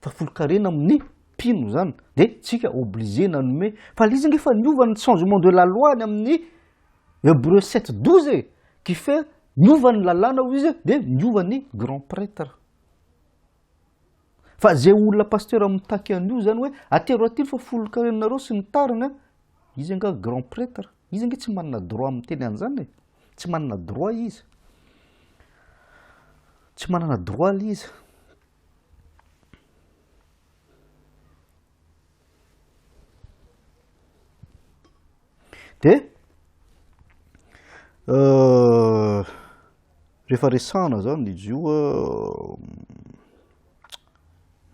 Fahafolonkarena amin'ny mpino zany de tsika obligé nanome fa le izy ange efa niova ny changement de la loi any amin'ny Hébreu 7 12 e qui fait niova ny lalàna hoy izy de niova ny grand prêtre fa zay olona pasteur mitaky an'io zany hoe atero aty ny fahafolonkarenareo sy ny tariny a izy angaha grand prêtre izy ange tsy manana droit miteny an'izany e tsy manana droit izy tsy manana droit le izy. De rehefa resahana zany izy io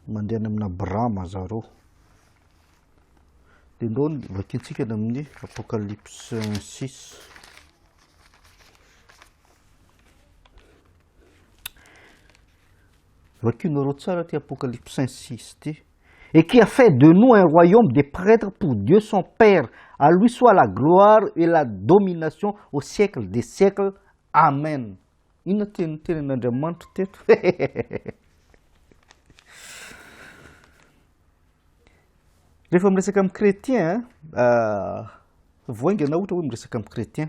mandeha any amina Abrahama zareo, de ndao vakintsika any amin'ny Apocalypse 6. Vakio tsara ty Apocalypse 5 6 ty. Et qui a fait de nous un royaume des prêtres pour Dieu son Père. À lui soit la gloire et la domination au siècle des siècles. Amen. Inona teny tenin'Andriamanitra teto? Rehefa miresaka amin'ny chrétien, vao haingana ohatra hoe miresaka amin'ny chrétien.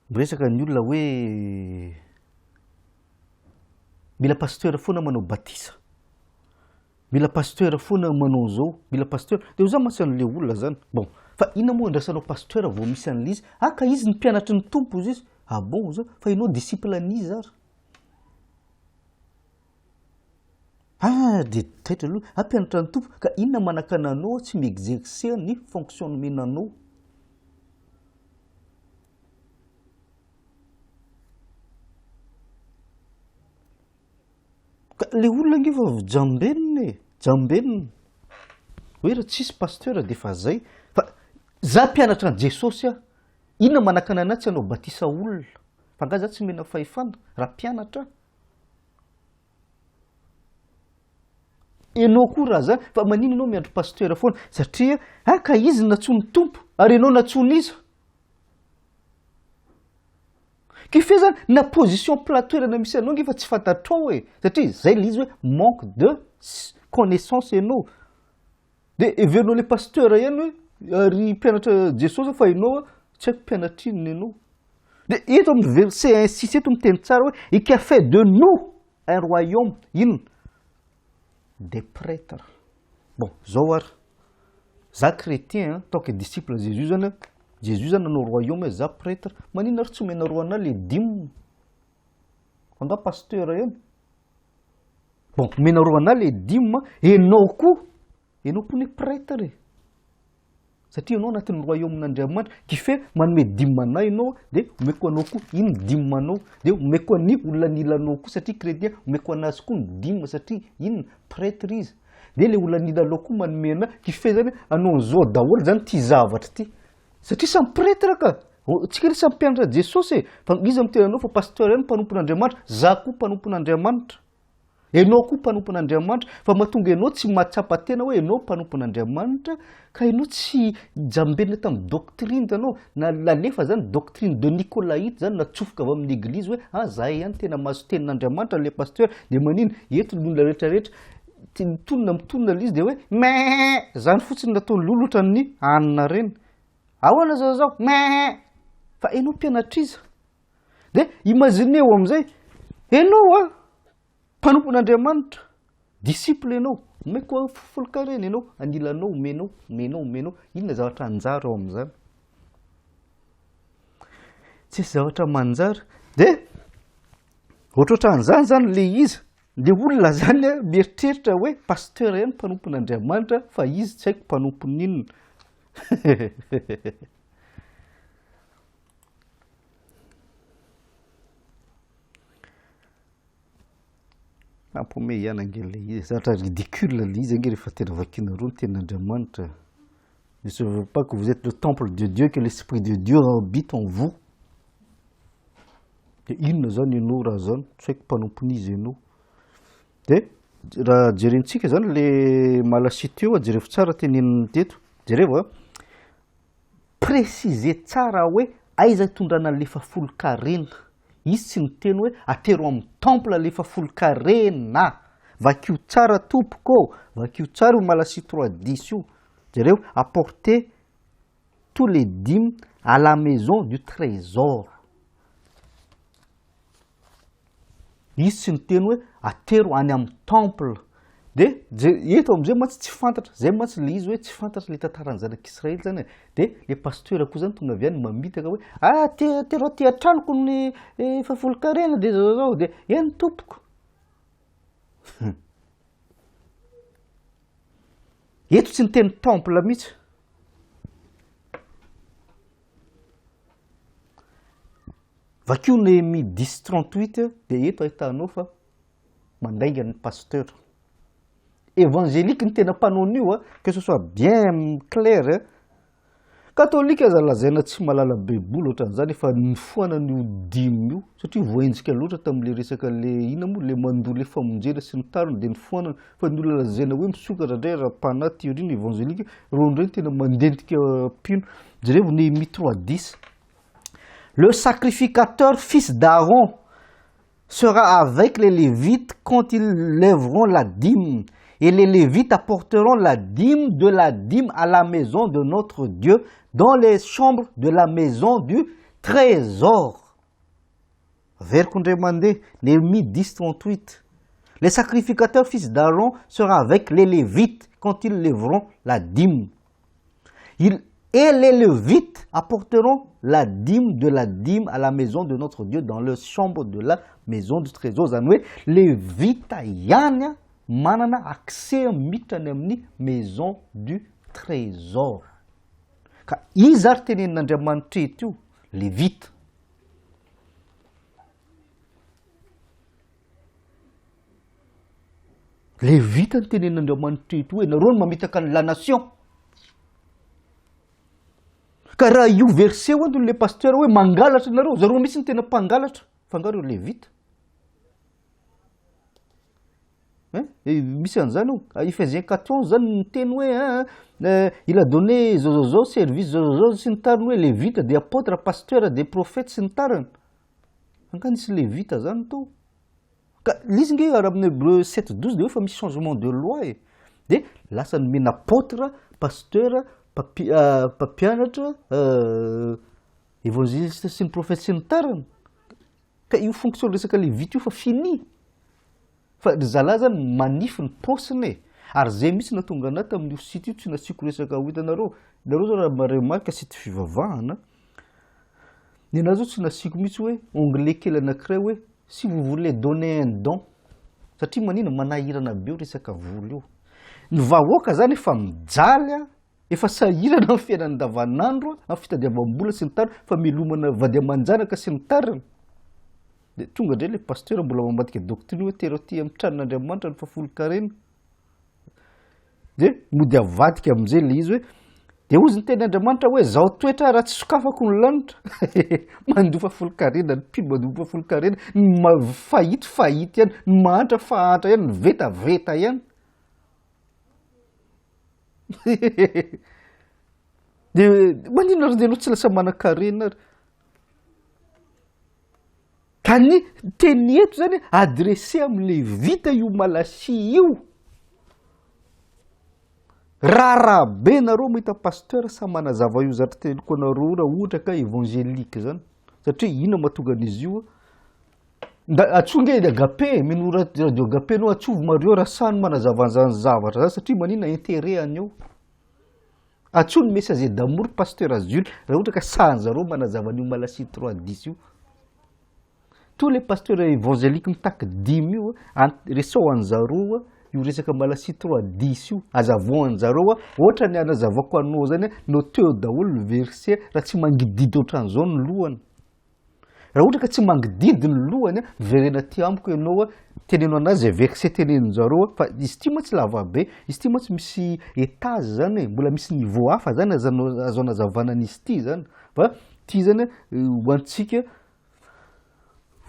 Miresaka ny olona hoe mila pasteur foana manao batisa, mila pasteur foana manao zao, mila pasteur, de hoy za mantsy an'le olona zany, bon fa inona moa andrasanao pasteur vao misy an'le izy, ah ka izy ny mpianatry ny Tompo hozy izy, ah bon hoy za, fa ianao disciple an'iza ary? Ah de taitra aloha, ah mpianatra ny Tompo, ka inona manakana anao tsy mi-exercer ny fonction nomena anao? Ka le olona ange efa jambenina e, jambenina. Hoe raha tsisy pasteur de efa zay. Fa za mpianatra an'i Jesosy aho, inona manakana anah tsy hanao batisa olona? Fa angaha za tsy omena fahefana raha mpianatra aho? Enao koa raha zany, fa maninona enao miandry pasteur foana? Satria ah ka izy no nantsoin'ny Tompo, ary enao nantsoin'iza? Qui fait zany na position plat toerana misy anao nge fa tsy fantatrao e, satria zay le izy hoe manque de connaissance enao. De heverinao le pasteur ihany hoe ary mpianatra Jesosy fa enao tsy haiko mpianatra inona enao. De eto amin'ny verset 1 6 eto miteny tsara hoe et qui a fait de nous un royaume inona? Des prêtres. Bon, zao ary. Za chrétien en tant que disciple Jésus zany, Jésus zany nanao royaume hoe za prêtre, maninona ary tsy omenareo anah le dime? Angaha pasteur ihany? Bon, omenareo anah le dime, enao koa, enao koa ne prêtre e. Satria ianao anatin'ny royaume-n'Andriamanitra, qui fait manome dime anah ianao dia omeko anao koa iny dime anao, dia omeko an'ny olona anilanao koa satria chrétien, omeko anazy koa ny dime satria inona? Prêtre izy. Dia le olona anilanao koa manome anah, qui fait zany anao an'izao daholo zany ty zavatra ty. Satria samy prêtre ka! Tsika anie samy mpianatra Jesosy e! Fa iza miteny anao fa pasteur ihany mpanompon'Andriamanitra? Za koa mpanompon'Andriamanitra. Enao koa mpanompon'Andriamanitra, fa mahatonga enao tsy mahatsapa tena hoe enao mpanompon'Andriamanitra, ka enao tsy jambenina tamin'ny doctrine hitanao, na nalefa zany doctrine de Nicolaïte zany natsofoka avy amin'ny eglizy hoe ah zahay ihany tena mahazo tenin'Andriamanitra le pasteur, de manino eto ny olona rehetra rehetra ty mitonona mitonona le izy de hoe mais zany fotsiny nataony lolo ohatran'ny anona reny, ahoana zao zao mais fa enao mpianatr'iza? De imagineo amizay, enao a mpanompon'Andriamanitra, disciple enao, omeko folon-karena enao, anilanao omenao, omenao, omenao, inona zavatra hanjary ao amin'izany? Tsisy zavatra manjary. De ohatrohatran'izany zany le izy, le olona zany a mieritreritra hoe pasteur ihany mpanompon'Andriamanitra fa izy tsy haiko mpanompon'inona. Mampiomehy ihany ange ilay izy, zavatra ridicule ilay izy ange rehefa tena vakianareo ny tenin'Andriamanitra. Ne savez pas que vous êtes le temple de Dieu, que l'esprit de Dieu habite en vous. Dia inona zany ianao raha zany? Tsy haiko mpanompon'iza ianao. Dia raha jerentsika zany le Malasia teo, jerevo tsara teneniny teto. Jerevo a. Préciser tsara hoe aiza itondrana an'le fahafolonkarena. Izy tsy niteny hoe atero amin'ny temple le fahafolonkarena. Vakio tsara tompoko ô, vakio tsara io Malasia 3 10 io. Jereo, apporter tous les dîmes à la maison du trésor. Izy tsy niteny hoe atero any amin'ny temple. De je- eto am'zay mantsy tsy fantatra, zay mantsy le izy hoe tsy fantatra le tantaran'ny zanak'Israely zany e. De le pasteur koa zany tonga avy any mamitaka hoe ah aty atero aty an-tranoko ny eh, fahafolonkarena de zao zao de eny tompoko. Eto tsy niteny temple mihitsy. Vakio Nehemia dix 38 dia eto ahitanao fa mandainga ny pasteur. Évangélique ny tena mpanao an'io a, que ce soit bien clair a. Katolika aza lazaina tsy mahalala baiboly ohatran'izany efa nifoanana io dimy io satria voahenjika loatra tamin'le resaka le inona moa le mandoa le famonjena sy ny tariny dia nifoanana fa ny olona lazaina hoe misokatra indray ara-panahy aty aoriana évangélique ireo indray no tena mandentika mpino. Jerevo Nehemia 3 10. Le sacrificateur fils d'Aaron sera avec les Lévites quand ils lèveront la dîme, et les Lévites apporteront la dîme de la dîme à la maison de notre Dieu, dans les chambres de la maison du trésor. Averiko indray mandeha, Néhémie 10 38. Les sacrificateurs fils d'Aaron sera avec les Lévites quand ils lèveront la dîme. Il, et les Lévites apporteront la dîme de la dîme à la maison de notre Dieu dans le chambre de la maison du trésor. Zany hoe Levita ihany a manana accès miditra any amin'ny maison du trésor. Ka iza ary tenenin'Andriamanitra eto io? Levita. Levita no tenenin'Andriamanitra eto hoe nareo no mamitaka ny la nation. Ka raha io verset io antony le pasteur hoe mangalatra nareo, zareo mihitsy no tena mpangalatra, fa nga reo levita? Hein? Eh, misy an'izany io. Ah, Ephésiens 4 11 zany miteny hoe hein, eh, il a donné zao zao zao service zao zao zao sy ny tariny hoe levita dia apôtre, pasteur, dia prophète sy ny tariny. Angaha nisy levita zany tao? Ka le izy nge ary amin'ny Hébreu 7 12 dia hoe fa misy changement de loi e. Dia lasa nomena apôtre, pasteur, mpapi- ah, mpampianatra, euh, évangéliste sy ny prophète sy ny tariny. Ka io fonction resaka levita io fa fini. Fa ry zalahy zany manify ny paosiny e! Ary zay mihitsy nahatonga anah tamin'io site io tsy nasiako resaka ho hitanareo, nareo zao raha mi-remarque site fivavahana, ny anah zao tsy nasiako mihitsy hoe onglet kely anakiray hoe si vous voulez donner un don, satria manina manahirana be io resaka vola io, ny vahoaka zany efa mijaly an, efa sahirana amin'ny fiainana andavanandro, amin'ny fitadiavam-bola sy ny tariny, famelomana vady aman-janaka sy ny tariny. Dia tonga indray ilay pasteur mbola mamadika doctrine hoe tero aty amin'ny tranon'Andriamanitra ny fahafolonkarena. Dia mody avadika amin'izay ilay izy hoe dia hozy ny teny Andriamanitra hoe zao toetra raha tsy sokafako ny lanitra. Mandoa fahafolonkarena, ny mpino mandoa fahafolonkarena, ny fahity fahity ihany, ny mahantra fahantra ihany, ny vetaveta ihany. Dia maninona ary ianao tsy lasa manan-karena ary? Ka ny teny eto zany adressé amin'ny levita io Malasia io. Raharaha be nareo mahita pasteur sa manazava io zatra teniko anareo raha ohatra ka évangélique zany. Satria inona mahatonga an'izy io? Nda atsoa nge agape, mino radio agape anao atsovy Mario raha sany manazava an'izany zavatra zany satria maninona intérêt any eo. Antsoy ny messager d'amour pasteur Jules raha ohatra ka sahan'zareo manazava an'io Malasia 3 10 io. Tous les pasteurs évangéliques mitaky dimy io, resao an'zareo io resaka Malasia 3 10 io, azavao an'zareo ohatra ny anazavako anao zany, noteo daholo ny verset raha tsy mangididy ohatran'izao ny lohany. Raha ohatra ka tsy mangididy ny lohany a, miverena aty amiko ianao a, teneno anazy zay verset tenenin-jareo a, fa izy ity mantsy lava be, izy ity mantsy misy étage zany e, mbola misy niveau hafa zany azanao azo anazavana an'izy ity zany, fa ity zany a ho antsika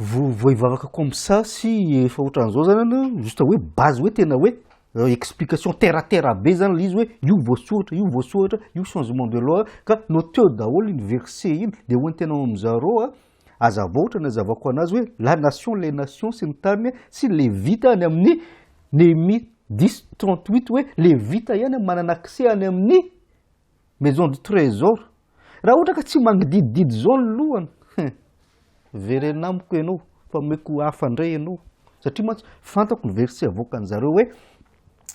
vao vao hivavaka comme ça sy efa ohatran'izao zany an, juste hoe base hoe tena hoe explication terre à terre be zany le izy hoe io voasoratra, io voasoratra, io changement de loi ka noteo daholo iny verset iny de hoentinao amin'zareo a, azavao ohatra ny azavako anazy hoe la nation les nations sy ny tariny sy levita any amin'ny Nehemia 10 38 hoe levita ihany manana accès any amin'ny Maison du trésor. Raha ohatra ka tsy mangidididy zao ny lohany, hein, verena amiko ianao fa omeko hafa indray ianao. Satria mantsy fantako ny verset avoakan'zareo hoe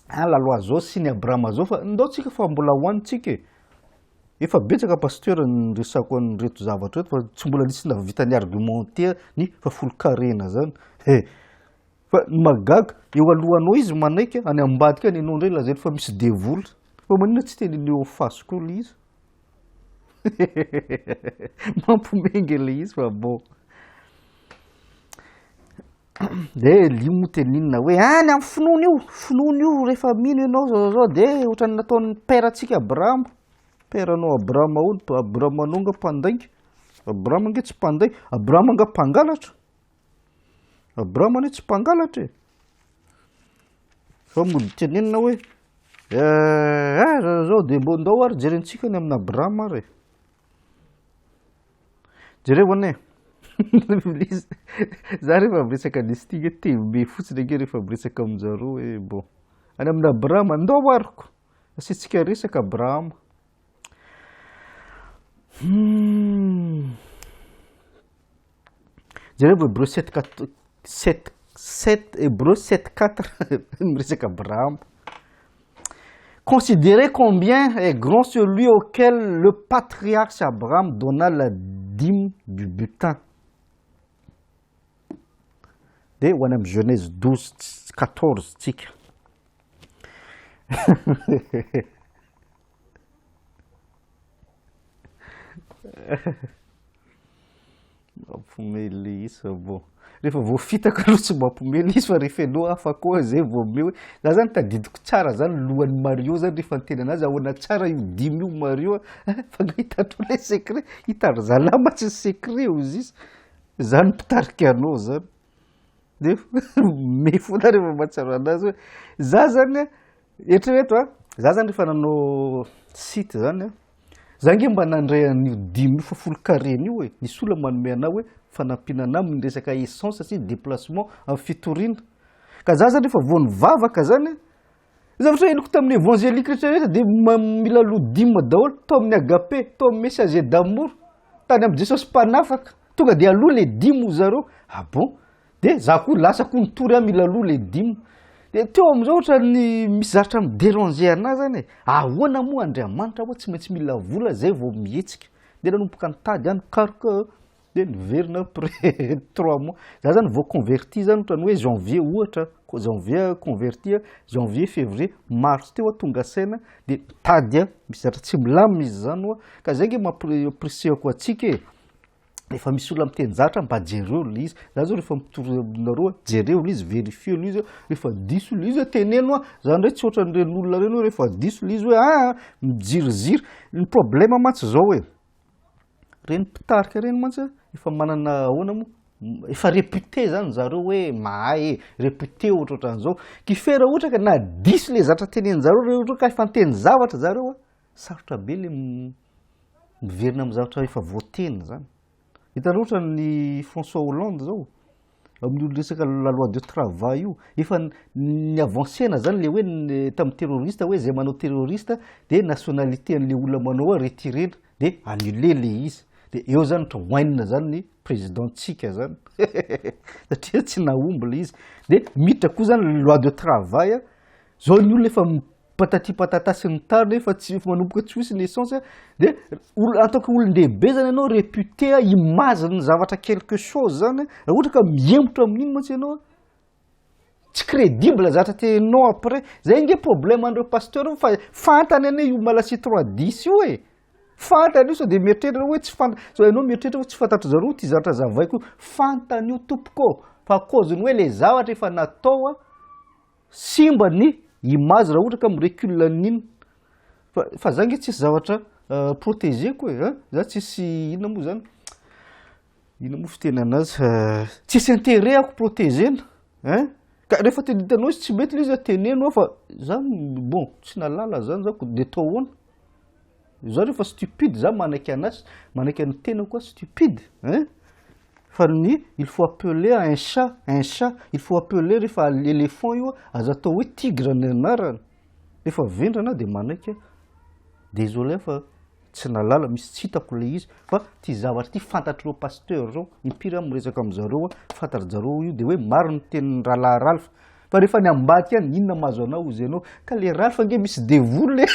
ah la loi zao sy ny Abrahama zao fa ndao tsika fa mbola hohanintsika e. Efa betsaka pasteur ny resako an'ireto zavatra ireto fa tsy mbola nisy nahavita ny argumenter ny fahafolonkarena zany. He. Fa ny mahagaga, eo alohanao izy manaiky, any ambadika any ianao indray lazainy fa misy devoly. Fa maninona tsy teneniny eo face koa ilay izy? Mampimenga ilay izy fa bon. Dia io moa tenenina hoe any amin'ny finoana io, finoana io rehefa mino ianao zao zao dia ohatran'ny nataon'ny père-ntsika Abrahama. Père-nao Abrahama ahoana? Abrahamanao nga mpandainga? Abrahama ange tsy mpandainga, Abrahama nga mpangalatra? Abrahama anie tsy mpangalatra e. Fa mody tenenina hoe eh, eh zao dia mbo ndao ary jerentsika ny amin'i Abrahama ary e. Jereo anie. Za rehefa miresaka an'izy ity nge tebe fotsiny ange rehefa miresaka amin-jareo hoe bon. Any amin'i Abrahama, ndao ariko. Asiantsika resaka Abrahama. Jereo Hebreo 7 4 7 7 Hebreo 7 4 miresaka Abrahama. Considérez combien est grand celui auquel le patriarche Abraham donna la dîme du butin. Dia ho any amin'ny Genèse 12 14 tsika. Mampiomehy le izy fa bon. Rehefa voafitaka aloha tsy mampiomehy le izy fa rehefa ianao hafa koa zay vao mihomehy hoe za zany tadidiko tsara zany lohan'i Mario zany rehefa niteny anazy ahoana tsara io dimy io Mario a, fa nga hitanao le secret, hitan-dry zalahy mantsy ny secret hozy izy, za no mpitarika anao zany. Nefa mihomehy foana rehefa mahatsiaro anazy hoe za zany a, eritrereto a, za zany rehefa nanao site zany a, Za nge mba nandray an'io dimy io fa folon-karena io e, nisy olona manome anah hoe fanampiana anah amin'ny resaka essence sy déplacement amin'ny fitoriana. Ka za zany rehefa vao nivavaka zany, ny zavatra henoko tamin'ny évangélique rehetra rehetra dia mila aloa dime daholo, tao amin'ny agape, tao amin'ny messager d'amour, tany amin'ny Jesosy mpanafaka, tonga dia aloa le dime hoy zareo, ah bon? De za koa lasa koa nitory aho mila aloha le dime. De teo amizao ohatran'ny misy zavatra mi-deranger anah zany e, ahoana moa Andriamanitra hoa tsy maintsy mila vola zay vao mihetsika. De nanomboka nitady aho nikaroka de niverina après trois mois. Za zany vao converti zany ohatran'ny hoe janvier ohatra, janvier converti, janvier, février, mars teo aho tonga saina de nitady aho, misy zavatra tsy milamina izy zany hoa, ka zay nge mampirisihako antsika e. Rehefa misy olona miteny zavatra mba jereo le izy. Za zao rehefa mitory aminareo jereo le izy, verifieo le izy, rehefa diso le izy teneno aho. Za ndray tsy ohatran'ireny olona ireny hoe rehefa diso le izy hoe aa mijiriziry. Ny problème mantsy zao e, ireny mpitarika ireny mantsy efa manana ahoana moa, efa réputé zany zareo hoe mahay e, réputé ohatrohatran'izao. Qui fait raha ohatra ka na diso le zavatra tenenin-jareo raha ohatra ka efa niteny zavatra zareo a, Sarotra be le miverina amin'ny zavatra efa voateny zany. Hitanao ohatra ny François Hollande zao, amin'io resaka la loi de travail io, efa ni-avancer-na zany le hoe tamin'ny terroriste hoe zay manao terroriste de nationalité an'le olona manao ao retirena de annuler le izy. De eo zany ohatra oainina zany ny président-tsika zany satria tsy nahomby le izy. De miditra koa zany loi de travail, zao ny olona efa patati patata sy ny tariny efa tsy efa manomboka tsy misy ny essence de olo en tant que olon-dehibe zany ianao réputé image ny zavatra quelque chose zany raha ohatra ka mihemotra amin'iny mantsy ianao tsy crédible zavatra teninao après zay nge problème an'ireo pasteur io fa fantany anie io Malachie trois dix io e fantany io sao de mieritreritra hoe tsy fanta sao ianao mieritreritra hoe tsy fantatry zareo ty zavatra zavaiko io fantany io tompoko fa cause ny hoe le zavatra efa natao a Simba ny image raha ohatra ka mi-recul an'iny fa fa za nge tsisy zavatra protéger-ko e an, za tsisy inona moa zany, inona moa fiteny anazy tsisy intérêt ako protéger-na ein, ka rehefa tena hitanao izy tsy mety le izy teneno aho fa za bon tsy nahalala zany za ko de atao ahoana, za rehefa stupide za manaiky anazy manaiky an'ny tenako aho stupide ein. Fa ny il faut appeler un chat un chat, il faut appeler rehefa l'éléphant io aza atao hoe tigre ny anarany, rehefa vendrana aho de manaiky aho, désolé fa tsy nahalala, misy tsy hitako le izy fa ty zavatra ty fantatr'ireo pasteur reo, impiry aho miresaka amizareo fantatry zareo io de hoe marina ny tenin'ny rahalahy Ralph, Fa rehefa ny ambadika any, inona mahazo anao hozy ianao? Ka le Ralph ange misy devoly e!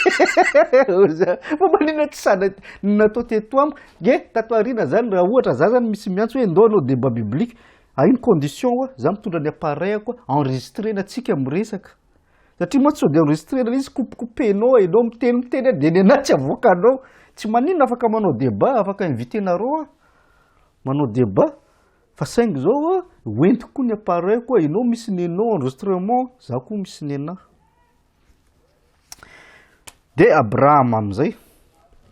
Hozy aho. Fa maninona tsy sahy natao teto amiko? Nge tato aoriana zany raha ohatra za zany misy miantso hoe ndao hanao débat biblique, à une condition hoa, za mitondra ny appareil-ko enregistrena tsika miresaka. Satria mantsy sao de enregistrena le izy coupe-coupenao, enao miteniteny eo de nenah tsy avoakanao. Tsy maninona afaka manao débat, afaka inviter-nareo aho manao débat. Fa saingy zao a, hoentiko koa ny appareil koa, enao misy nenao enregistrement, za koa misy nenah. De Abraham amizay,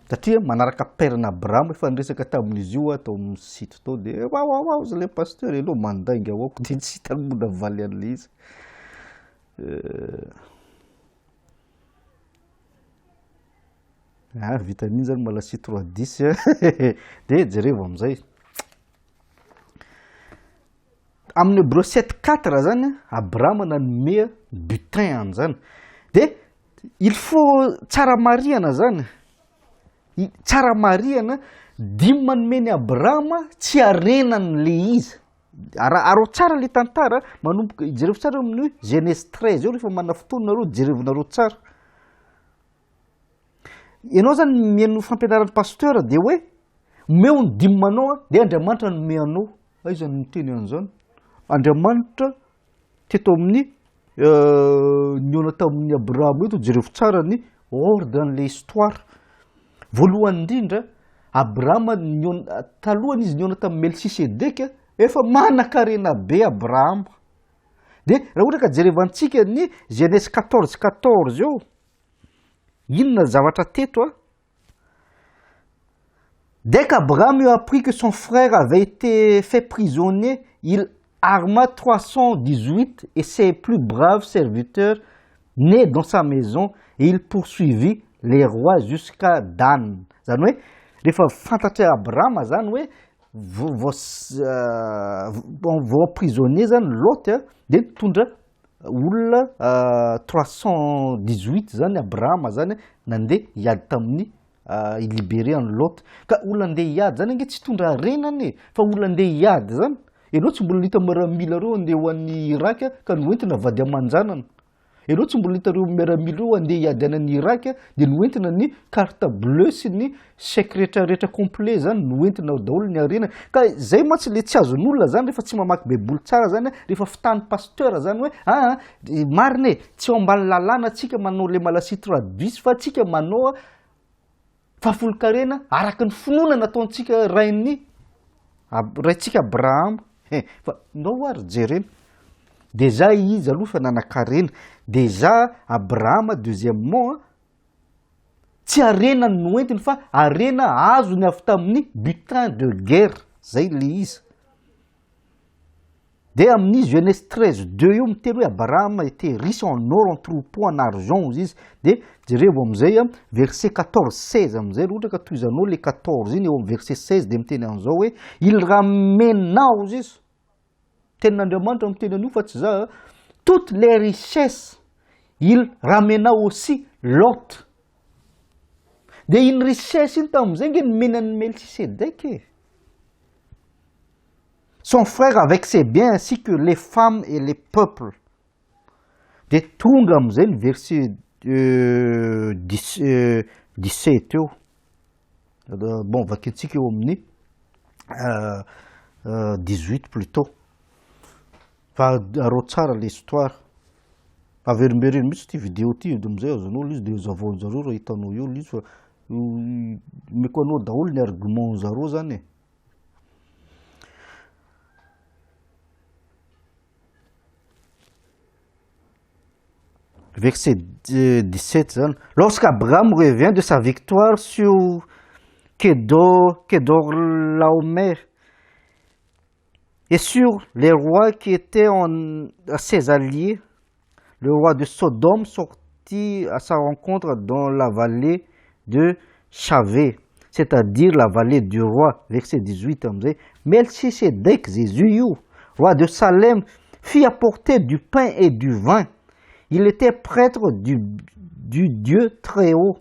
satria manaraka père-n'i Abraham, efa niresaka tamin'izy io aho tao amin'ny site tao, de wawawa hozy le pasteur, enao mandainga hoako, de tsy hitany moa navaly an'le izy. Ah, vita an'iny zany Malachie trois dix de jerevo amizay. Amin'ny Hébreu sept quatre zany Abrahama nanome butin an'izany. De il faut tsara marihana zany, tsara marihana dimy manome ny Abrahama tsy harenany le izy. Ara arao tsara le tantara, manomboka jerevo tsara amin'ny Genèse treize eo rehefa manana fotoana nareo jerevonareo tsara. Ianao zany mihaino fampianaran'ny pasteur de hoe omeo ny dime anao a, de Andriamanitra nome anao. Aiza no miteny an'izany? Andriamanitra teto amin'ny nihaona tamin'i Abrahama eto, jerevo tsara ny ordre an'le histoire. Voalohany indrindra, Abrahama nihaona, talohan'izy izy nihaona tamin'i Melchisedeka, efa manan-karena be Abrahama. Dia raha ohatra ka jerevantsika ny Genèse 14 14 eo, inona ny zavatra teto a? Dès qu'Abraham eut appris que son frère avait été fait prisonnier, il arma 318 et ses plus braves serviteurs nés dans sa maison et il poursuivit les rois jusqu'à Dan. Zany hoe rehefa fantatr'i Abrahama zany hoe vao emprisonné zany Lot a, dia nitondra olona 318 zany Abrahama zany nandeha hiady tamin'ny hi-libérer an'i Lot. Ka olona andeha hiady zany ange tsy hitondra harena anie fa olona andeha hiady zany. Ianao tsy mbola nahita miaramila ireo andeha ho any Irak ka noentina vady aman-janany. Ianao tsy mbola nahita ireo miaramila ireo andeha hiady any any Irak dia noentina ny carte bleue sy ny chèque rehetra rehetra complet zany noentina ao daholo ny harena. Ka zay mantsy le tsy azon'olona zany rehefa tsy mamaky baiboly tsara zany rehefa fitahan'ny pasteur zany hoe aa marina e tsy ao ambany lalàna tsika manao le Malasia 3 bis fa tsika manao fahafolonkarena araka ny finoana nataontsika rain'ny raintsika Abrahama. He, fa ndao ary jerena. Déjà izy aloha fa nanan-karena. Déjà Abrahama deuxièmement tsy harena no noentiny fa harena azony avy tamin'ny butin de guerre. Zay le izy. Dia amin'ny Genèse 13 2 io miteny hoe Abraham était riche en or, en troupeau, en argent hozy izy. Dia jerevo amin'izay verset 14 16 amin'izay raha ohatra ka tohizanao le 14 iny eo amin'ny verset 16 dia miteny an'izao hoe il ramena hozy izy. Tenin'Andriamanitra miteny an'io fa tsy za. Toutes les richesses, il ramena aussi Lot. Dia iny richesse iny tamin'izay nge nomeny an'i Melchisedec e. Son frère avec ses biens ainsi que les femmes et les peuples. Dia tonga amin'izay ny verset 17 eo. Bon, vakintsika eo amin'ny 18 plutôt. Fa arao tsara l'histoire. Averimbereno mihitsy ity vidéo ity amin'izay azonao ilay izy dia hazavao zareo raha hitanao eo ilay izy fa omeko anao daholo ny argument zareo zany e. Verset 17 zany. Lorsqu'Abraham revient de sa victoire sur Kedor, Kedorlaomer et sur les rois qui étaient en, à ses alliés, le roi de Sodome sortit à sa rencontre dans la vallée de Chavé, c'est-à-dire la vallée du roi. Verset 18 amin'izay. Melchisedec, Jésus io, roi de Salem, fit apporter du pain et du vin. Il était prêtre du Dieu très haut.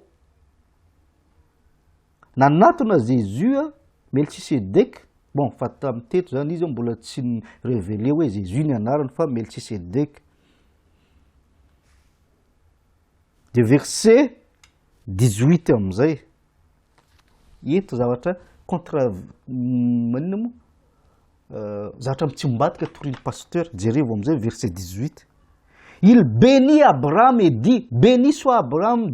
Nanatona Jésus a, Melchisedec, bon fa tamin'ny teto zany izy mbola tsy révélé hoe Jésus ny anarany fa Melchisedec. De verset 18 amin'izay. Eto zavatra contre maninona moa? Zavatra mitsimbadika torian'ny pasteur. Jerevo amin'izay verset 18. Il bénit Abraham et dit, béni soit Abraham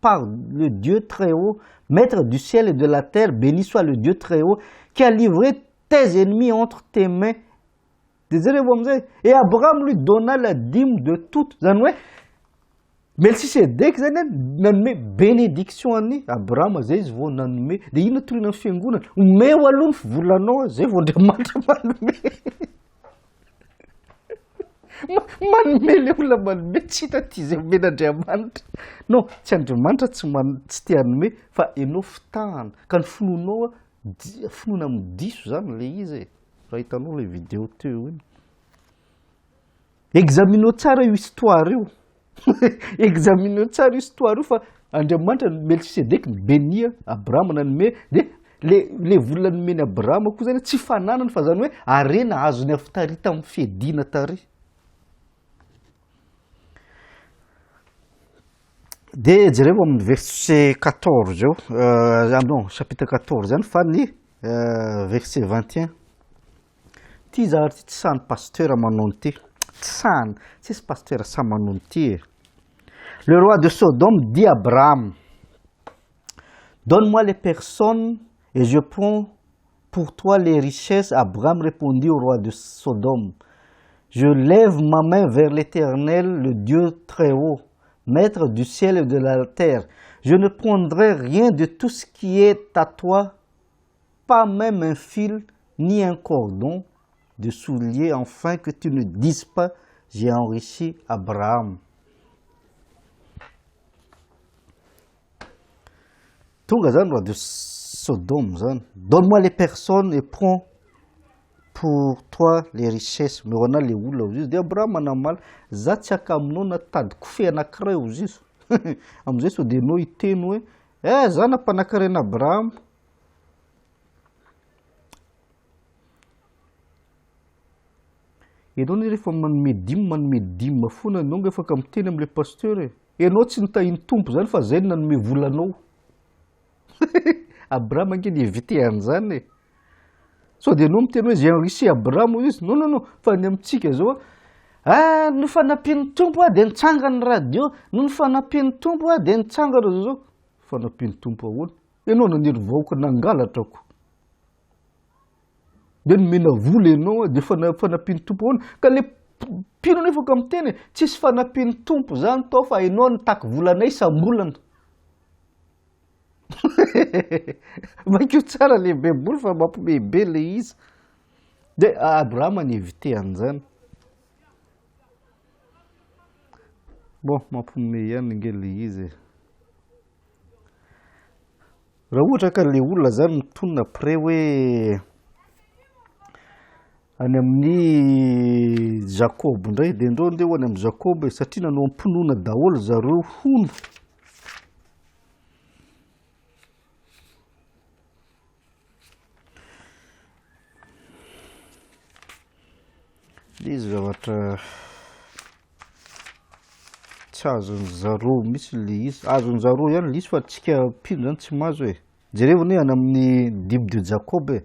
par le Dieu très haut, maître du ciel et de la terre, béni soit le Dieu très haut, qui a livré tes ennemis entre tes mains. De jerevo amin'izay. Et Abraham lui donna la dîme de tout. Zany hoe Melchisedec zany nanome bénédiction an'i Abrahama zay izy vao nanome. De inona toriana amin'ny fiangonana? Omeo aloha ny volanao zay vao Andriamanitra manome. Manome le olona manome tsy hita ty zay omen'Andriamanitra. Non, tsy Andriamanitra tsy man tsy te hanome fa ianao fitahana. Ka ny finoanao finoana amin'ny diso zany le izy e. Raha hitanao le vidéo teo iny. Examineo tsara io histoire io. Examineo tsara io histoire io fa Andriamanitra Melchisedec bénia Abrahama nanome de le vola nomeny Abrahama koa zany tsy fananany fa zany hoe harena azony avy tary tamin'ny fiadiana tary. De jereo amin'ny verset 14 eo, non, chapitre 14 zany fa ny verset 21. Ty zavatra ty tsy sahan'ny pasteur manao an'ity. Tsy sahany, tsisy pasteur sahy manao an'ity e. Le roi de Sodome dit à Abraham, donne-moi les personnes et je prends pour toi les richesses. Abraham répondit au roi de Sodome, Je lève ma main vers l'Éternel, le Dieu très haut, maître du ciel et de la terre. Je ne prendrai rien de tout ce qui est à toi, pas même un fil ni un cordon de soulier, afin que tu ne dises pas, j'ai enrichi Abraham. Tonga zany roi de Sodome zany. Donne-moi les personnes et prends pour toi les richesses. Omeo anah le olona hozy izy. Dia Abrahama namaly, za tsy haka aminao na tady kofehy anankiray hozy izy. Amin'izay sao dia ianao hiteny hoe, eh za nampanankarena Abrahama. Ianao anie rehefa manome dime manome dime foana ianao nge afaka miteny amin'ilay pasteur e. Ianao tsy nitahian'ny Tompo izany fa zay no nanome vola anao. Abrahama ange ni-éviter an'izany e. Sao dia ianao miteny hoe j'ai enrichi Abrahama hoy izy. Non non non, fa ny amintsika izao ah noho fanampian'ny Tompo ah dia nitsangana ny radio, noho ny fanampian'ny Tompo ah dia nitsangana izao izao. Fanampian'ny Tompo ahoana? Ianao naniry vahoaka nangalatra ko. Dia nomena vola ianao dia fanampian'ny Tompo ahoana? Ka le mpino anefa ka miteny e, tsisy fanampian'ny Tompo zany tao fa ianao nitaky volanay isam-bolana. Vakio tsara le baiboly fa mampimehy be le izy. Dia Abrahama ni-éviter an'izany. Bon, mampimehy ihany ange le izy e. Raha ohatra ka le olona zany mitonona après hoe any amin'ny Jacob indray de ndreo ndeha ho any amin'ny Jacob e, satria nanao am-pinoana daholo zareo hono. Le izy zavatra tsy azon'ny zareo mihitsy le izy, azon'ny zareo ihany le izy fa tsika mpino zany tsy mahazo e. Jerevo anie any amin'ny dime de Jacob e.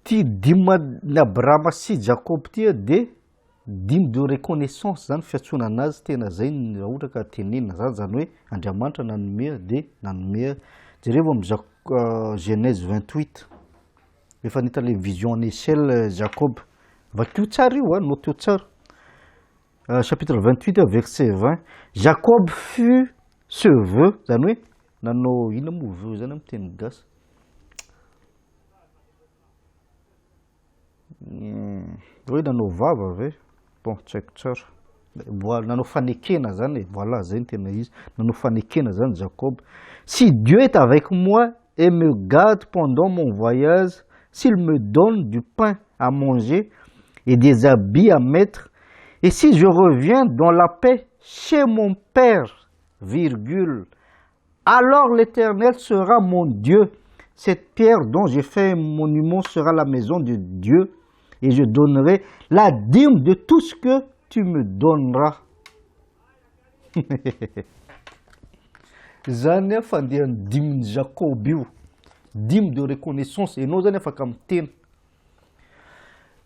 Ty dime ny Abrahama sy Jacob ty de dime de reconnaissance zany fiantsoana anazy tena zay ny raha ohatra ka tenenina zany, zany hoe Andriamanitra nanome de nanome. Jerevo amin'ny Genèse 28. Efa nita le vision en échelle Jacob. Vakio tsara io a, noteo tsara. Chapitre 28 verset 20. Jacob fut ce vœu, zany hoe nanao inona moa vœu zany amin'ny teny gasy? Hoe nanao vava ve? Bon, tsy haiko tsara. Voilà, nanao fanekena zany e, voilà zay no tena izy. Nanao fanekena zany Jacob. Si Dieu est avec moi et me garde pendant mon voyage, s'il me donne du pain à manger et des habits à mettre, et si je reviens dans la paix chez mon père, virgule, alors l'Éternel sera mon Dieu. Cette pierre dont j'ai fait un monument sera la maison de Dieu, et je donnerai la dîme de tout ce que tu me donneras. Zany a fandehan'ny dîme-n'i Jacob io, dîme de reconnaissance, ianao zany afaka miteny.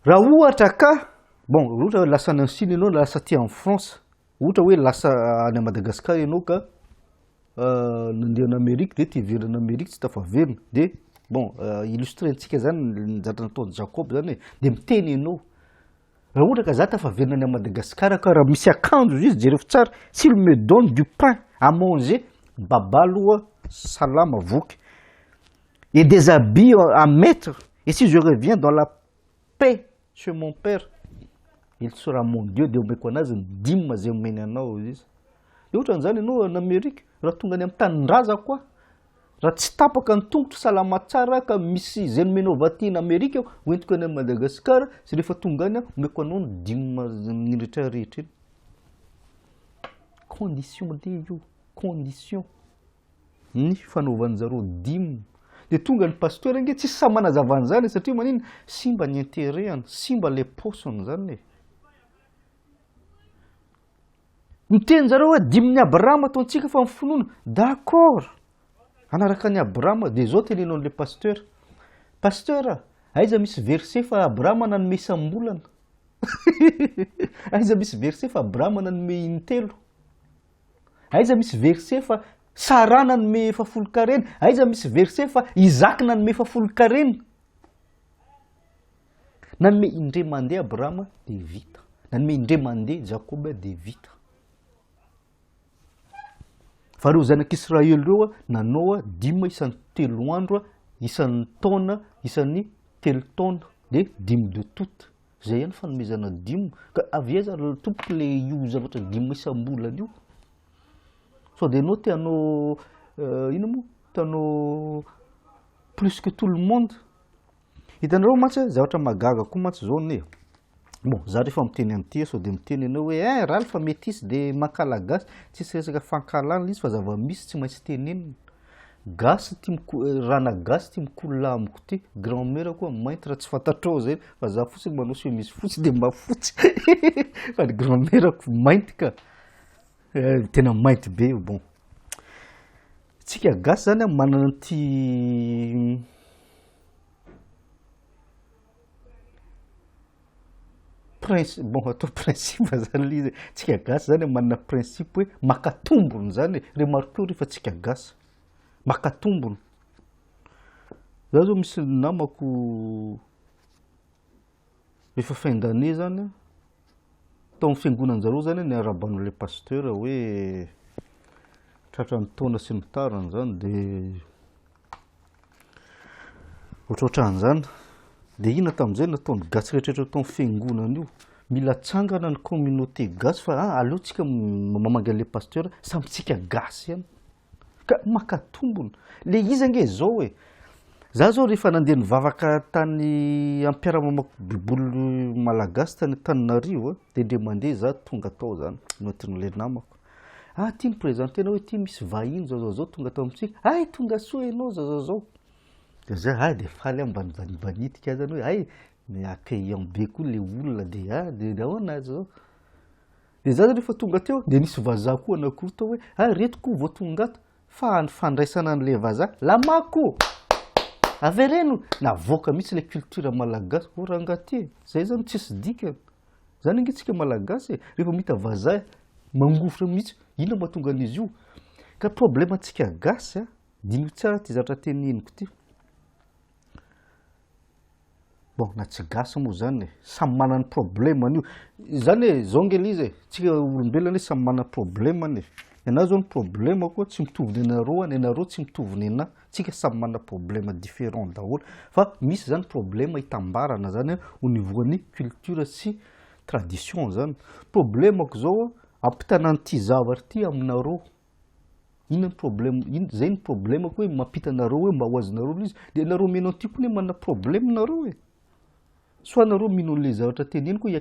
Raha ohatra ka, bon, ohatra hoe lasa any en Chine ianao, lasa aty en France, ohatra hoe lasa any Madagascar ianao ka nandeha en Amérique de te hiverina en Amérique tsy tafaverina, de bon, illustrer-ntsika zany ny zavatra nataon'i Jacob zany e, de miteny ianao, raha ohatra ka za tafaverina any Madagascar ka raha misy akanjo izy jereo tsara, s'il me donne du pain à manger, baba aloha salama voky, et des habits à mettre, et si je reviens dans la paix chez mon père, il sera mon Dieu, de omeko anazy ny dîme zay omeny anao izy. De ohatran'izany ianao en Amérique, raha tonga any amin'ny tanindrazako aho, raha tsy tapaka ny tongotro salama tsara ka misy zay nomenao avy aty en Amérique aho, hoentiko any Madagascar, sy rehefa tonga any aho, omeko anao ny dîme ny rehetra rehetra iny. Condition le io, condition. Ny fanaovan-jareo dîme. De tonga ny pasteur ange tsisy sahy manazava an'izany satria maninona? Simba ny intérêt-ny, simba le paosiny zany e. Miteny zareo hoe dîme-n'i Abrahama ataontsika fa ny finoana. D'accord. Hanaraka an'i Abrahama, de zao teneno an'le pasteur. Pasteur, aiza misy verset fa Abrahama nanome isam-bolana? Aiza misy verset fa Abrahama nanome intelo? Aiza misy verset fa. Sarah nanome fahafolonkarena? Aiza misy verset fa Isaac nanome fahafolonkarena? Nanome indray mandeha Abrahama dia vita. Nanome indray mandeha Jakoba dia vita. Fa ireo zanak'Israely ireo nanao dîme isan'ny telo andro, isan'ny taona, isan'ny telo taona, dia dîme de toute. Zay ihany fanomezana dîme. Ka avy aiza ry tompoko le io zavatra dîme isam-bolana io? Sao dia ianao te hanao inona moa? Te hanao plus que tout le monde? Hitanareo mantsy a, zavatra mahagaga koa mantsy zao anie, bon za rehefa miteny an'ity sao de miteny ianao hoe eh Ralph metisy de mankahala gasy, tsisy resaka fankahalana izy fa zava-misy tsy maintsy tenenina, gasy ty miko- rana gasy ty mikolona amiko ty, grand mère koa mainty raha tsy fantatrao zay fa za fotsiny manao chemise fotsy de mba fotsy fa ny grand mère-ko mainty ka, tena mainty be io bon, tsika gasy zany a manana an'ity Prince, bon atao principe zany le izy e, tsika gasy zany manana principe hoe maka tombony zany e, remarqueo re fa tsika gasy maka tombony, za zao misy namako efa fin d'année zany an, tao amin'ny fiangonan-jareo zany niarahaba an'ilay pasteur hoe tratran'ny taona sy ny tariny zany de Ohatrohatran'izany. Dia inona tamin'izay no nataon'ny gasy rehetrarehetra tao amin'ny fiangonana io? Mila atsangana ny communauté gasy fa ah, aleo tsika mamangy an'ilay pasteur, samy tsika gasy ihany. Ka maka tombony. Le izy ange izao e. Za zao rehefa nandeha nivavaka tany ampiara-mamaky baiboly malagasy tany Antananarivo a, dia indray mandeha za tonga tao zany, noentin'ilay namako. Ah ty mi-presenter anao hoe ty misy vahiny zao zao zao tonga tao amintsika, hay tonga soa ianao zao zao zao. De zay hay de faly aho mba nibanibanitika azy hoe hay ny accueillant be koa le olona de ah de ahoana zao. De za zany rehefa tonga teo de nisy vazaha koa anankiroa tao hoe ah reto koa vao tonga ato fa ny fandraisana an'le vazaha lamako avereno navoaka mihitsy le culture malagasy, oh rangahy ty e, zay zany tsisy dikany. Zany ange tsika malagasy e, rehefa mahita vazaha mangovitra mihitsy, inona mahatonga an'izy io? Ka problème antsika gasy a, diniho tsara ty zavatra teneniko ty. Bon, na tsy gasy moa zany e, samy manana ny problème-ny io. Zany e, zao nge le izy e, tsika olombelona anie samy manana problème-ny e. Ny anahy zao ny problème-ko tsy mitovy ny anareo, ny anareo tsy mitovy ny anahy. Tsika samy manana problème différent daholo fa misy zany problème itambarana zany au niveau ny culture sy tradition zany. Problème-ko zao ampitana an'ity zavatra ity aminareo, inona ny problème, ino zay ny problème-ko hoe mampita anareo hoe mba ho azonareo ilay izy, de nareo mino an'ity koa anie manana problème nareo e! Soit nareo mino an'le zavatra teneniko il y a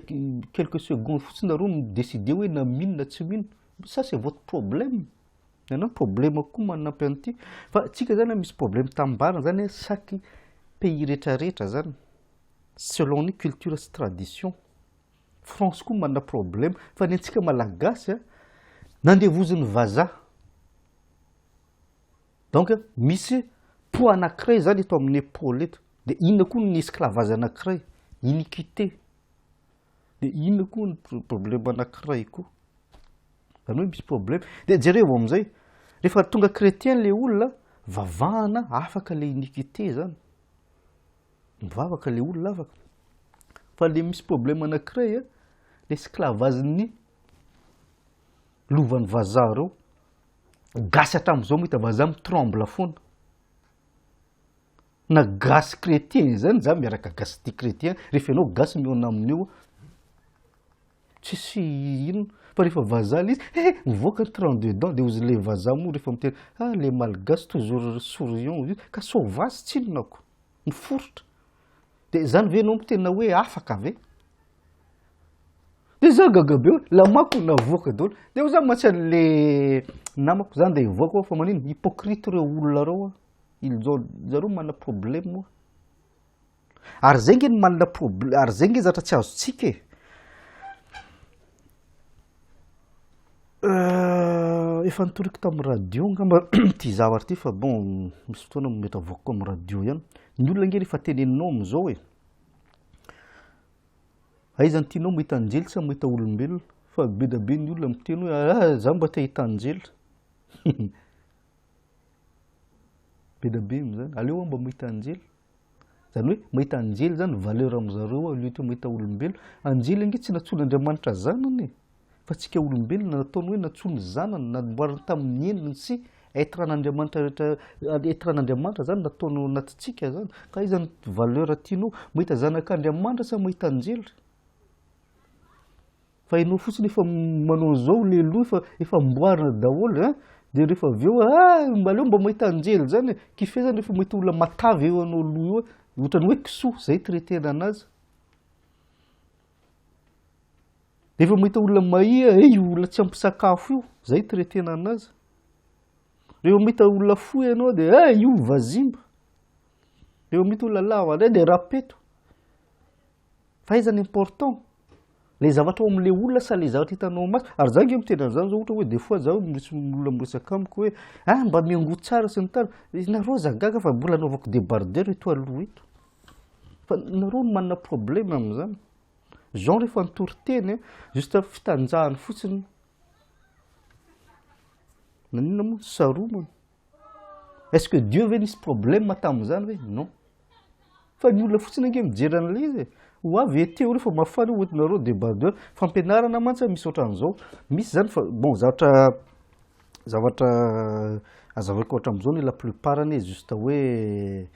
quelques secondes fotsiny nareo mi-decider hoe na mino na tsy mino, ça c'est votre problème. Ianao problème koa manampy an'ity fa tsika zany misy problème tambarana zany chaque pays retraretra zany selon ny culture sy tradition France koa manana problème fa ny antsika malagasy a nandevozin'ny vazaha donc misy poids anankiray zany eto amin'ny épaule eto de inona koa ny esclavage anankiray iniquité de inona koa ny problème anankiray koa Zany hoe misy problème. Dia jereo amin'izay, rehefa tonga chrétien le olona, vavahana afaka le iniquité zany. Mivavaka le olona afaka. Fa le misy problème anankiray a, le esclavage-n'ny lovan'ny vazaha reo. Gasy hatramin'izao mahita vazaha mi-tremble foana. Na gasy chrétien zany, za miaraka gasy tia chrétien, rehefa ianao gasy mihaona amin'io, Tsisy inona fa rehefa vazaha le izy he mivoaka ny 32 dents de ozy le vazaha moa rehefa miteny ah les malgaches toujours souriant ka sauvage tsinona ko miforitra de zany ve enao miteny hoe afaka ve de za gaga be hoe lamako navoaka daholo de hoy za mantsy an'le namako za ndeha hivoaka aho fa manino hypocrite reo olona reo a ils ont zareo manana problème moa Ary zay nge no manana proble- ary zay nge zatra tsy azontsika e. Efa nitoriko tamin'ny radio angamba ity zavatra ity fa bon misy fotoana mety avoakako amin'ny radio ihany. Ny olona nge rehefa teneninao amin'izao e, aiza ny tianao mahita anjely sa mahita olombelona? Fa be dia be ny olona miteny hoe ah za mba te hahita anjely. Be dia be amin'izany. Aleo aho mba mahita anjely. Izany hoe mahita anjely izany valeur amin'zareo au lieu de mahita olombelona. Anjely ange tsy nantsoin'Andriamanitra zanany e. Fa tsika olombelona nataony hoe nantsoiny zanany, namboariny tamin'ny endriny sy être an'Andriamanitra rehetra, être an'Andriamanitra izany nataony ao anatintsika izany. Ka aiza ny valeur tianao? Mahita zanak'Andriamanitra sa mahita anjely? Fa ianao fotsiny efa manao an'izao lehiloha efa efa amboarina daholo hein, dia rehefa avy eo ah mba aleo mba mahita anjely zany e, qui fait zany rehefa mahita olona matavy eo anao loha eo ohatran'ny hoe kisoa, zay traiter-na anazy. Rehefa mahita olona mahia, eh io olona tsy ampy sakafo io, zay traiter-na anazy. Rehefa mahita olona fohy ianao dia eh io vazimba. Rehefa mahita olona lava indray dia rapeto. Fa aiza ny important? Le zavatra ao amin'le olona sa le zavatra hitanao maso? Ary za nge miteny an'izany zao ohatra hoe des fois zaho misy olona miresaka amiko hoe ah mba miangoa tsara sy ny tariny. Nareo aza gaga fa mbola anaovako debardeur eto aloha eto. Fa nareo no manana problème amin'izany. Jean rehefa nitory teny juste fitanjahany fotsiny. Naninona moa? Saromana. Est-ce que Dieu ve nisy problème tamin'izany ve? Non. Fa ny olona fotsiny ange mijery an'ilay izy e. Ho avy été eo rehefa mafana eo hoentinareo débardeur. Fampianarana mantsy misy ohatran'izao. Misy zany fa bon zavatra zavatra azavaiko hatramin'izao ny la plupart anie juste hoe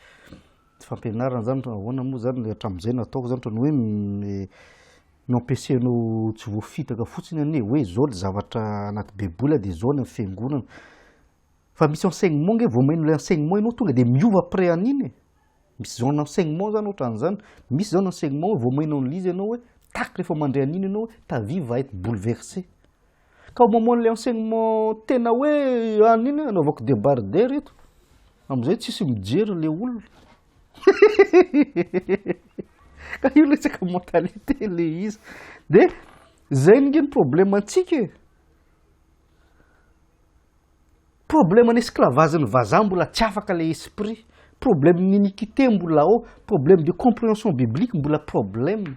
fampianarana zany ahoana moa zany hatramin'izay nataoko zany ohatran'ny hoe mi-empêcher-nao tsy voafitaka fotsiny anie hoe zao le zavatra anaty baiboly dia zao ny fiangonana. Fa misy enseignement nge vao maheno ilay enseignement ianao tonga dia miova après an'iny e. Misy zone enseignement zany ohatran'izany. Misy zany enseignement hoe vao maheno an'ilay izy ianao hoe tac rehefa mandre an'iny ianao hoe ta vie va être bouleversée. Ka au moment an'ilay enseignement tena hoe an'iny anaovako débardeur eto. Amin'izay tsisy mijery ilay olona. Ka io resaka mentalité ilay izy. Dia zay nge ny problème antsika e. Problème ny esclavage ny vazaha mbola tsy afaka le esprit, problème ny iniquité mbola ao, problème de comprehension biblique mbola problème.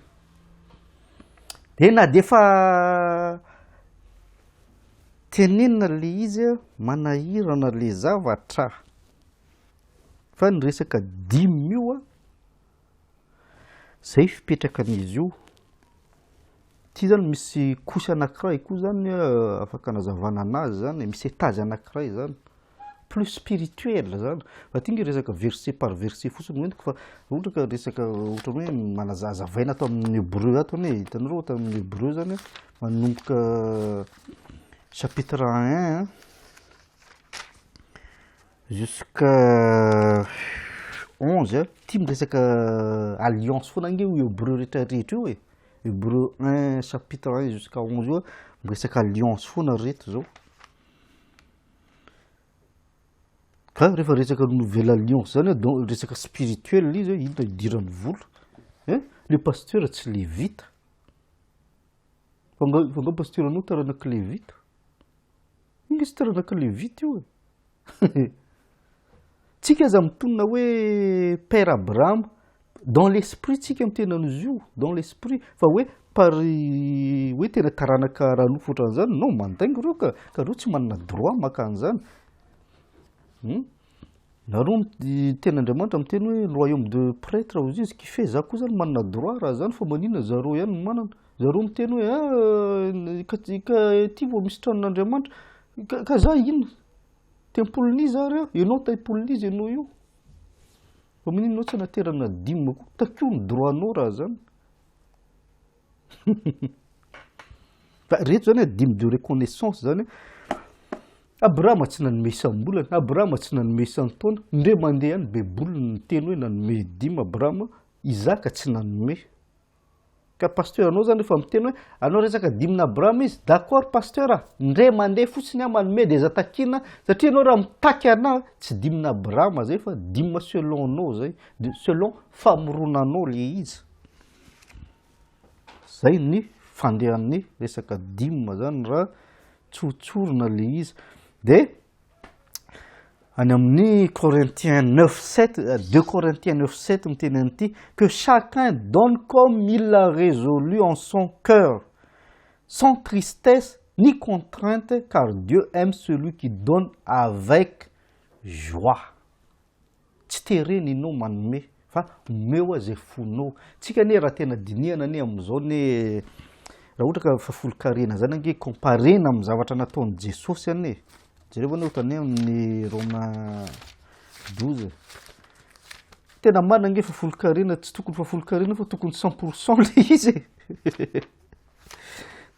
De na dia efa tenenina le izy manahirana le zavatra fa ny resaka dime io a, zay fipetrakan'izy io. Ity zany misy couche anankiray koa zany afaka anazavana anazy zany, misy étage anankiray zany, plus spirituel zany. Fa ity nge resaka verset par verset fotsiny no entiko fa raha ohatra ka resaka ohatran'ny hoe manaza- hazavaina ato amin'ny hébreu ato anie, hitanareo ato amin'ny hébreu zany manomboka chapitre un Jusqu'à 11 a, ity miresaka alliance foana ange io Hébreu rehetra rehetra io e. Hébreu 1 chapitre 1 jusqu'à 11 io miresaka alliance foana reto zao. Ka rehefa resaka nouvelle alliance zany donc resaka spirituel izy hoe inona idiran'ny vola. Hein? Le pasteur tsy levita. Fa nga fa nga pasteur anao taranak'i levita? Io nge tsy taranak'i levita io e. Tsika aza mitonona hoe père Abraham, dans l'esprit tsika miteny an'izy io, dans l'esprit, fa hoe par hoe tena taranaka ara-nofo ohatran'izany, non, mandainga ireo ka, ka ireo tsy manana droit maka an'izany. Nareo tenin'Andriamanitra miteny hoe royaume de prêtre hozy izy, qui fait za koa zany manana droit raha zany fa maninona zareo ihany no manana. Zareo miteny hoe ah, ka ka ity vao misy tranon'Andriamanitra, ka ka za inona? Tempolin'iza ary aho? Ianao tempolin'iza ianao io? Fa maninona ianao tsy anaterana dime koa? Takio ny droit-nao raha zany. Fa reto zany dime de reconnaissance zany. Abrahama tsy nanome isam-bolana, Abrahama tsy nanome isan-taona, indray mandeha ihany baiboly no niteny hoe nanome dime Abrahama, Isaka tsy nanome. Ka pasteur anao zany rehefa miteny hoe anao resaka dime n'Abrahama izy, d'accord pasteur a, indray mandeha fotsiny aho manome dia aza takiana satria ianao raha mitaky anah tsy dime n'Abrahama zay fa dime selon anao zay, selon famoronanao le izy. Zay ny fandehan'ny resaka dime zany raha tsotsorina le izy. De any amin'ny Corinthiens 9 7, 2 Corinthiens 9 7 miteny an'ity, que chacun donne comme il l'a résolu en son cœur, sans tristesse ni contrainte, car Dieu aime celui qui donne avec joie. Tsy terena ianao manome fa omeo azy izay fonao. Tsika anie raha tena dinihana anie amin'izao anie raha ohatra ka fahafolonkarena zany ange comparena amin'ny zavatra nataon'i Jesosy anie. Jereo anie ohatra anie amin'ny Romain 12. Tena marina ange fahafolonkarena tsy tokony fahafolonkarena fa tokony 100% le izy e.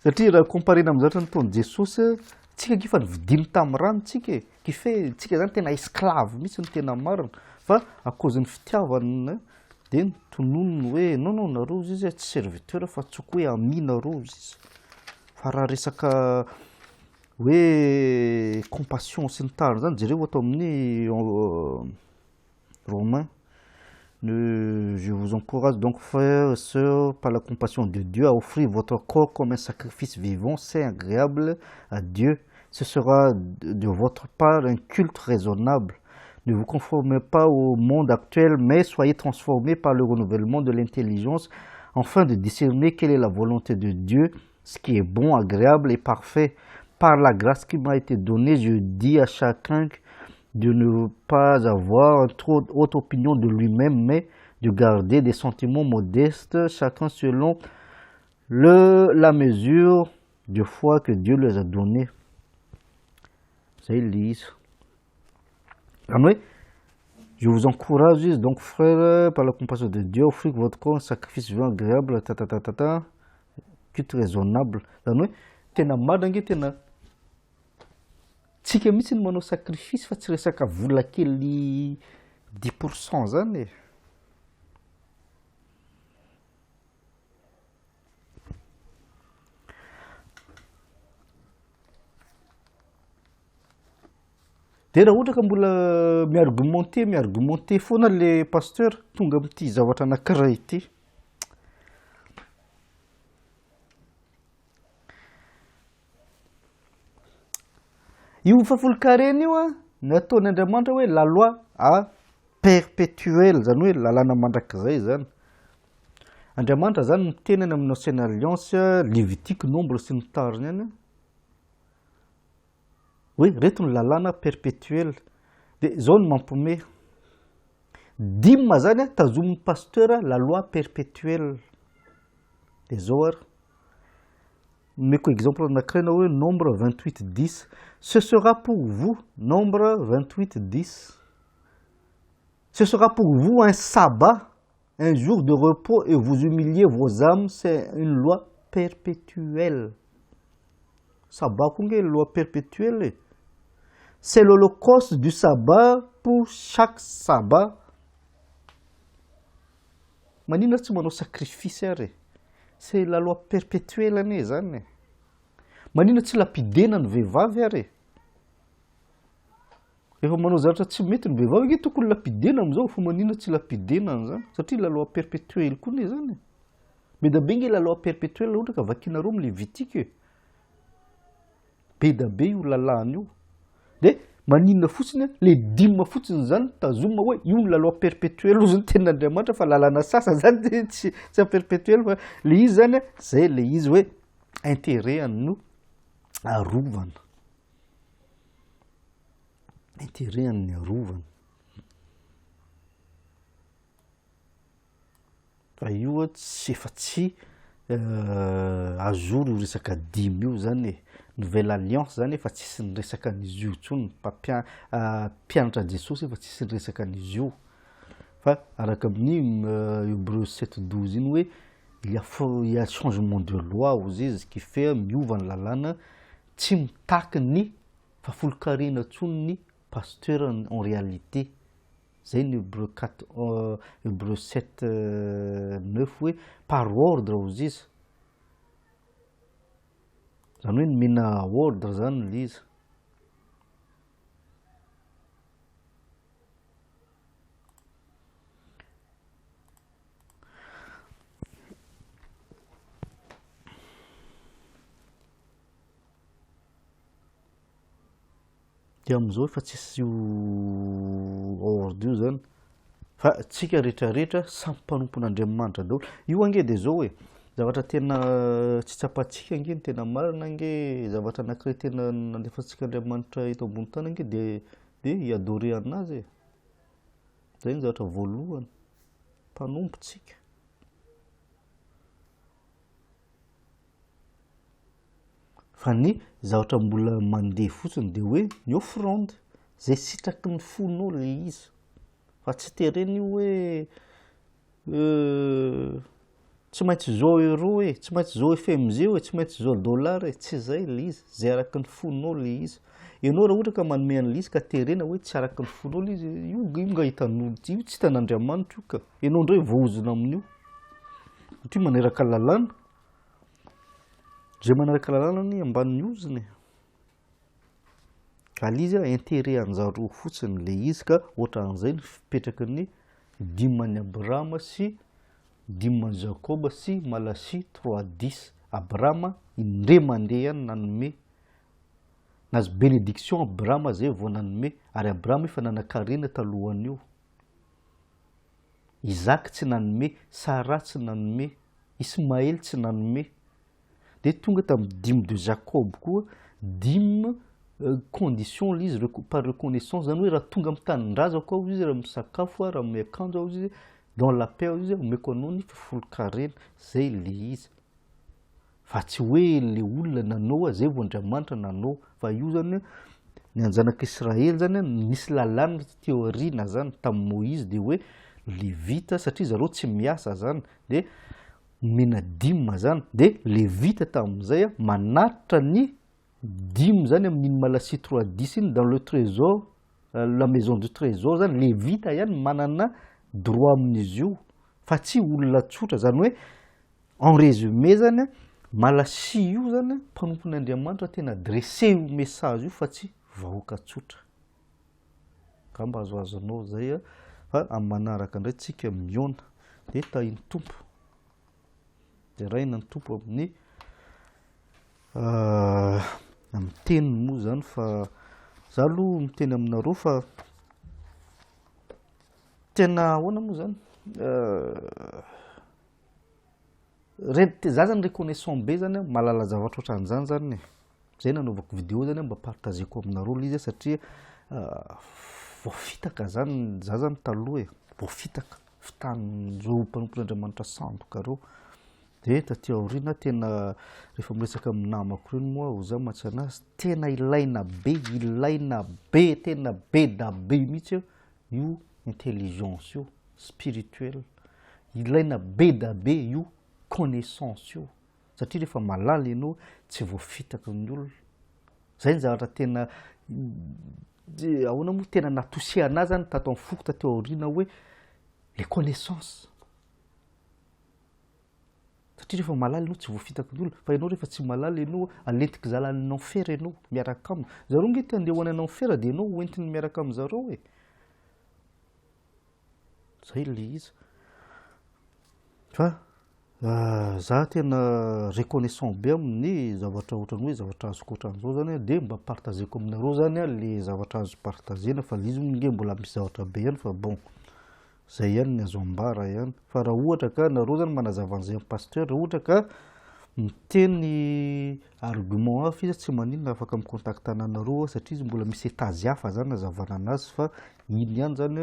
Satria raha comparena amin'ny zavatra nataon'i Jesosy, tsika ange efa novidiany tamin'ny rany tsika e. Qui fait tsika zany tena esclave mihitsy ny tena marina. Fa à cause ny fitiavana dia notononiny hoe non non nareo izy tsy serviteur fa antsoiko hoe ami nareo izy. Fa raha resaka hoe compassion sy ny tariny zany jereo ato amin'ny Romains. Je vous encourage donc, frères et sœurs, par la compassion de Dieu, à offrir votre corps comme un sacrifice vivant, saint, agréable à Dieu. Ce sera de votre part un culte raisonnable. Ne vous conformez pas au monde actuel, mais soyez transformés par le renouvellement de l'intelligence, afin de discerner quelle est la volonté de Dieu, ce qui est bon, agréable et parfait. Par la grâce qui m'a été donnée, je dis à chacun de ne pas avoir trop haute opinion de lui-même, mais de garder des sentiments modestes, chacun selon le, la mesure de foi que Dieu les a donnée. Zay le izy. Zany hoe je vous encourage izy donc frère par la compassion de Dieu offrez votre corps un sacrifice vivant agréable tatatatata culte raisonnable. Zany hoe tena marina ange tena tsika mihitsy no manao sacrifice fa tsy resaka vola kely 10% zany e. Dia raha ohatra ka mbola mi-argumenter mi-argumenter foana le pasteur tonga amin'ity zavatra anankiray ity. Io fahafolonkarena io an, nataon'Andriamanitra hoe la loi à perpétuelle, zany hoe lalàna mandrakizay zany. Andriamanitra zany miteny any amin'ny ancienne alliance, Lévitique, Nombre sy ny tariny any, hoe reto ny lalàna perpétuelle. Dia zao no mampiomehy, dîme zany an, tazomin'ny pasteur la loi perpétuelle. Dia zao ary, omeko exemple anankiray na hoe Nombre 28 10, ce sera pour vous, Nombre 28 10, ce sera pour vous un sabbat, un jour de repos et vous humiliez vos âmes, c'est une loi perpétuelle. Sabbat koa nge loi perpétuelle e. C'est l'holocauste du sabbat pour chaque sabbat. Maninona ary tsy manao sacrifice ary e? C'est la loi perpétuelle anie zany e. Maninona tsy lapidena ny vehivavy ary e? Rehefa manao zavatra tsy mety ny vehivavy ange tokony lapidena amin'izao fa maninona tsy lapidena an'izany? Satria la loi perpétuelle koa anie zany e. Be dia be nge la loi perpétuelle raha ohatra ka vakinareo amin'ny Lévitique e. Be dia be io lalàna io. Dia maninona fotsiny le dîme fotsiny zany tazomina hoe io ny la loi perpétuelle hozy ny tenin'Andriamanitra fa lalàna sasany zany tsy tsy tsy perpétuelle fa le izy zany zay le izy hoe intérêt no arovana. Intérêt ny arovana. Fa io tsy efa tsy à jour io resaka dîme io zany e. Nouvelle alliance zany efa tsisy niresaka an'izy io intsony, mpampia- mpianatra Jesosy efa tsisy niresaka an'izy io. Fa araka amin'ny Hébreu 7 12 iny hoe il y a fo- il y a changement de loi hozy izy qui fait miova ny lalàna, tsy mitaky ny fahafolonkarena intsony ny pasteur en réalité. Zay ny Hébreu 4 Hébreu 7 9 hoe par ordre hozy izy. Zany hoe nomena ordre zany le izy. Dia amin'izao efa tsisy io ordre io zany fa tsika rehetrarehetra samy mpanompon'Andriamanitra daholo. Io ange dia zao e, zavatra tena tsy tsapantsika ange ny tena marina ange, zavatra anankiray tena nandefasantsika Andriamanitra eto ambony tany ange dia dia hi-adorer anazy e. Zay ny zavatra voalohany, mpanompo tsika. Fa ny zavatra mbola mandeha fotsiny dia hoe ny offrande, zay sitraky ny fonao le izy. Fa tsy terena io hoe tsy maintsy izao euro e, tsy maintsy izao FMG e, tsy maintsy izao dollar e, tsy izay ilay izy, izay araky ny fonao ilay izy. Ianao raha ohatra ka manome an'ilay izy ka terena hoe tsy araky ny fonao ilay izy, io io nga hitan'olo, io tsy hitan'Andriamanitra io ka. Ianao indray voaozona amin'io. Satria manaraka lalàna. Izay manaraka lalàna anie ambanin'ny ozona e. Ka le izy a intérêt anjareo fotsiny le izy ka ohatran'izay ny fipetraky ny dime an'i Abrahama sy dime an'i Jakoba sy Malachi 3:10. Abrahama indray mandeha ihany nanome, nahazo bénédiction Abrahama zay vao nanome, ary Abrahama efa nanan-karena talohan'io. Isaac tsy nanome, Sarah tsy nanome, Ismaël tsy nanome. Dia tonga tamin'ny dime de Jacob koa, dime condition ilay izy par reconnaissance, zany hoe raha tonga amin'ny tanindrazako aho izy, raha misakafo aho, raha miakanjo aho izy, dans la paix aho izy, omeko anao ny fahafolonkarena, zay ilay izy. Fa tsy hoe ilay olona nanao aho, zay vao Andriamanitra nanao, fa io zany ny anjanak'Israely zany nisy lalàna taty aoriana zany tamin'i Moïse dia hoe levita satria zareo tsy miasa zany dia Omena dime zany de levita tamin'izay manatitra ny dime zany amin'iny Malasia trois dix iny dans le trésor la maison du trésor zany levita ihany manana droit amin'izy io fa tsy olona tsotra zany hoe en résumé zany Malasia io zany mpanompon'Andriamanitra tena adressé io message io fa tsy vahoaka tsotra. Angamba azoazonao zay fa amin'ny manaraka indray tsika mihaona dia tahin'ny Tompo. Deraina ny Tompo amin'ny amin'ny teniny moa zany fa za aloha miteny aminareo fa tena ahoana moa zany Re- za zany reconnaissant be zany a, mahalala zavatra ohatran'izany zany e, zay nanaovako vidéo zany a mba partageko aminareo le izy a satria voafitaka zany za zany taloha e, voafitaka, fitanin'ireo mpanompon'Andriamanitra sandoka reo, de taty aoriana tena rehefa miresaka amin'ny namako reny moa aho za mantsy anazy tena ilaina be, ilaina be, tena be da be mihitsy io intelligence io, spirituel, ilaina be da be io connaissance io satria rehefa malala ianao tsy voafitaky ny olona, zay ny zavatra tena ahoana moa tena natosehana ahy zany tato amin'ny foko taty aoriana hoe le connaissance. Satria rehefa malala ianao tsy voafitaky ny olona, fa ianao rehefa tsy malala ianao alentiky zala any enfer ianao miaraka aminy. Zareo nge te handeha ho any en enfer dia ianao ho entiny miaraka amin zareo e. Zay le izy. Fa za tena reconnaissant be amin'ny zavatra ohatran'ny hoe zavatra azoko ohatran'izao zany dia mba partageko aminareo zany le zavatra azo partagena fa le izy moa nge mbola misy zavatra be ihany fa bon. Zay ihany ny azo ambara ihany. Fa raha ohatra ka nareo zany manazava an'izay amin'ny pasteur, raha ohatra ka miteny argument hafa izy tsy maninona afaka mi-contact anareo aho satria izy mbola misy étage hafa zany hazavana anazy fa iny ihany zany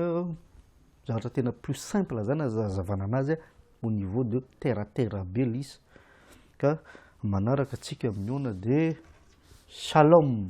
zavatra tena plus simple zany hazavana anazy au niveau de terre à terre be le izy. Ka manaraka tsika mihaona de shalom.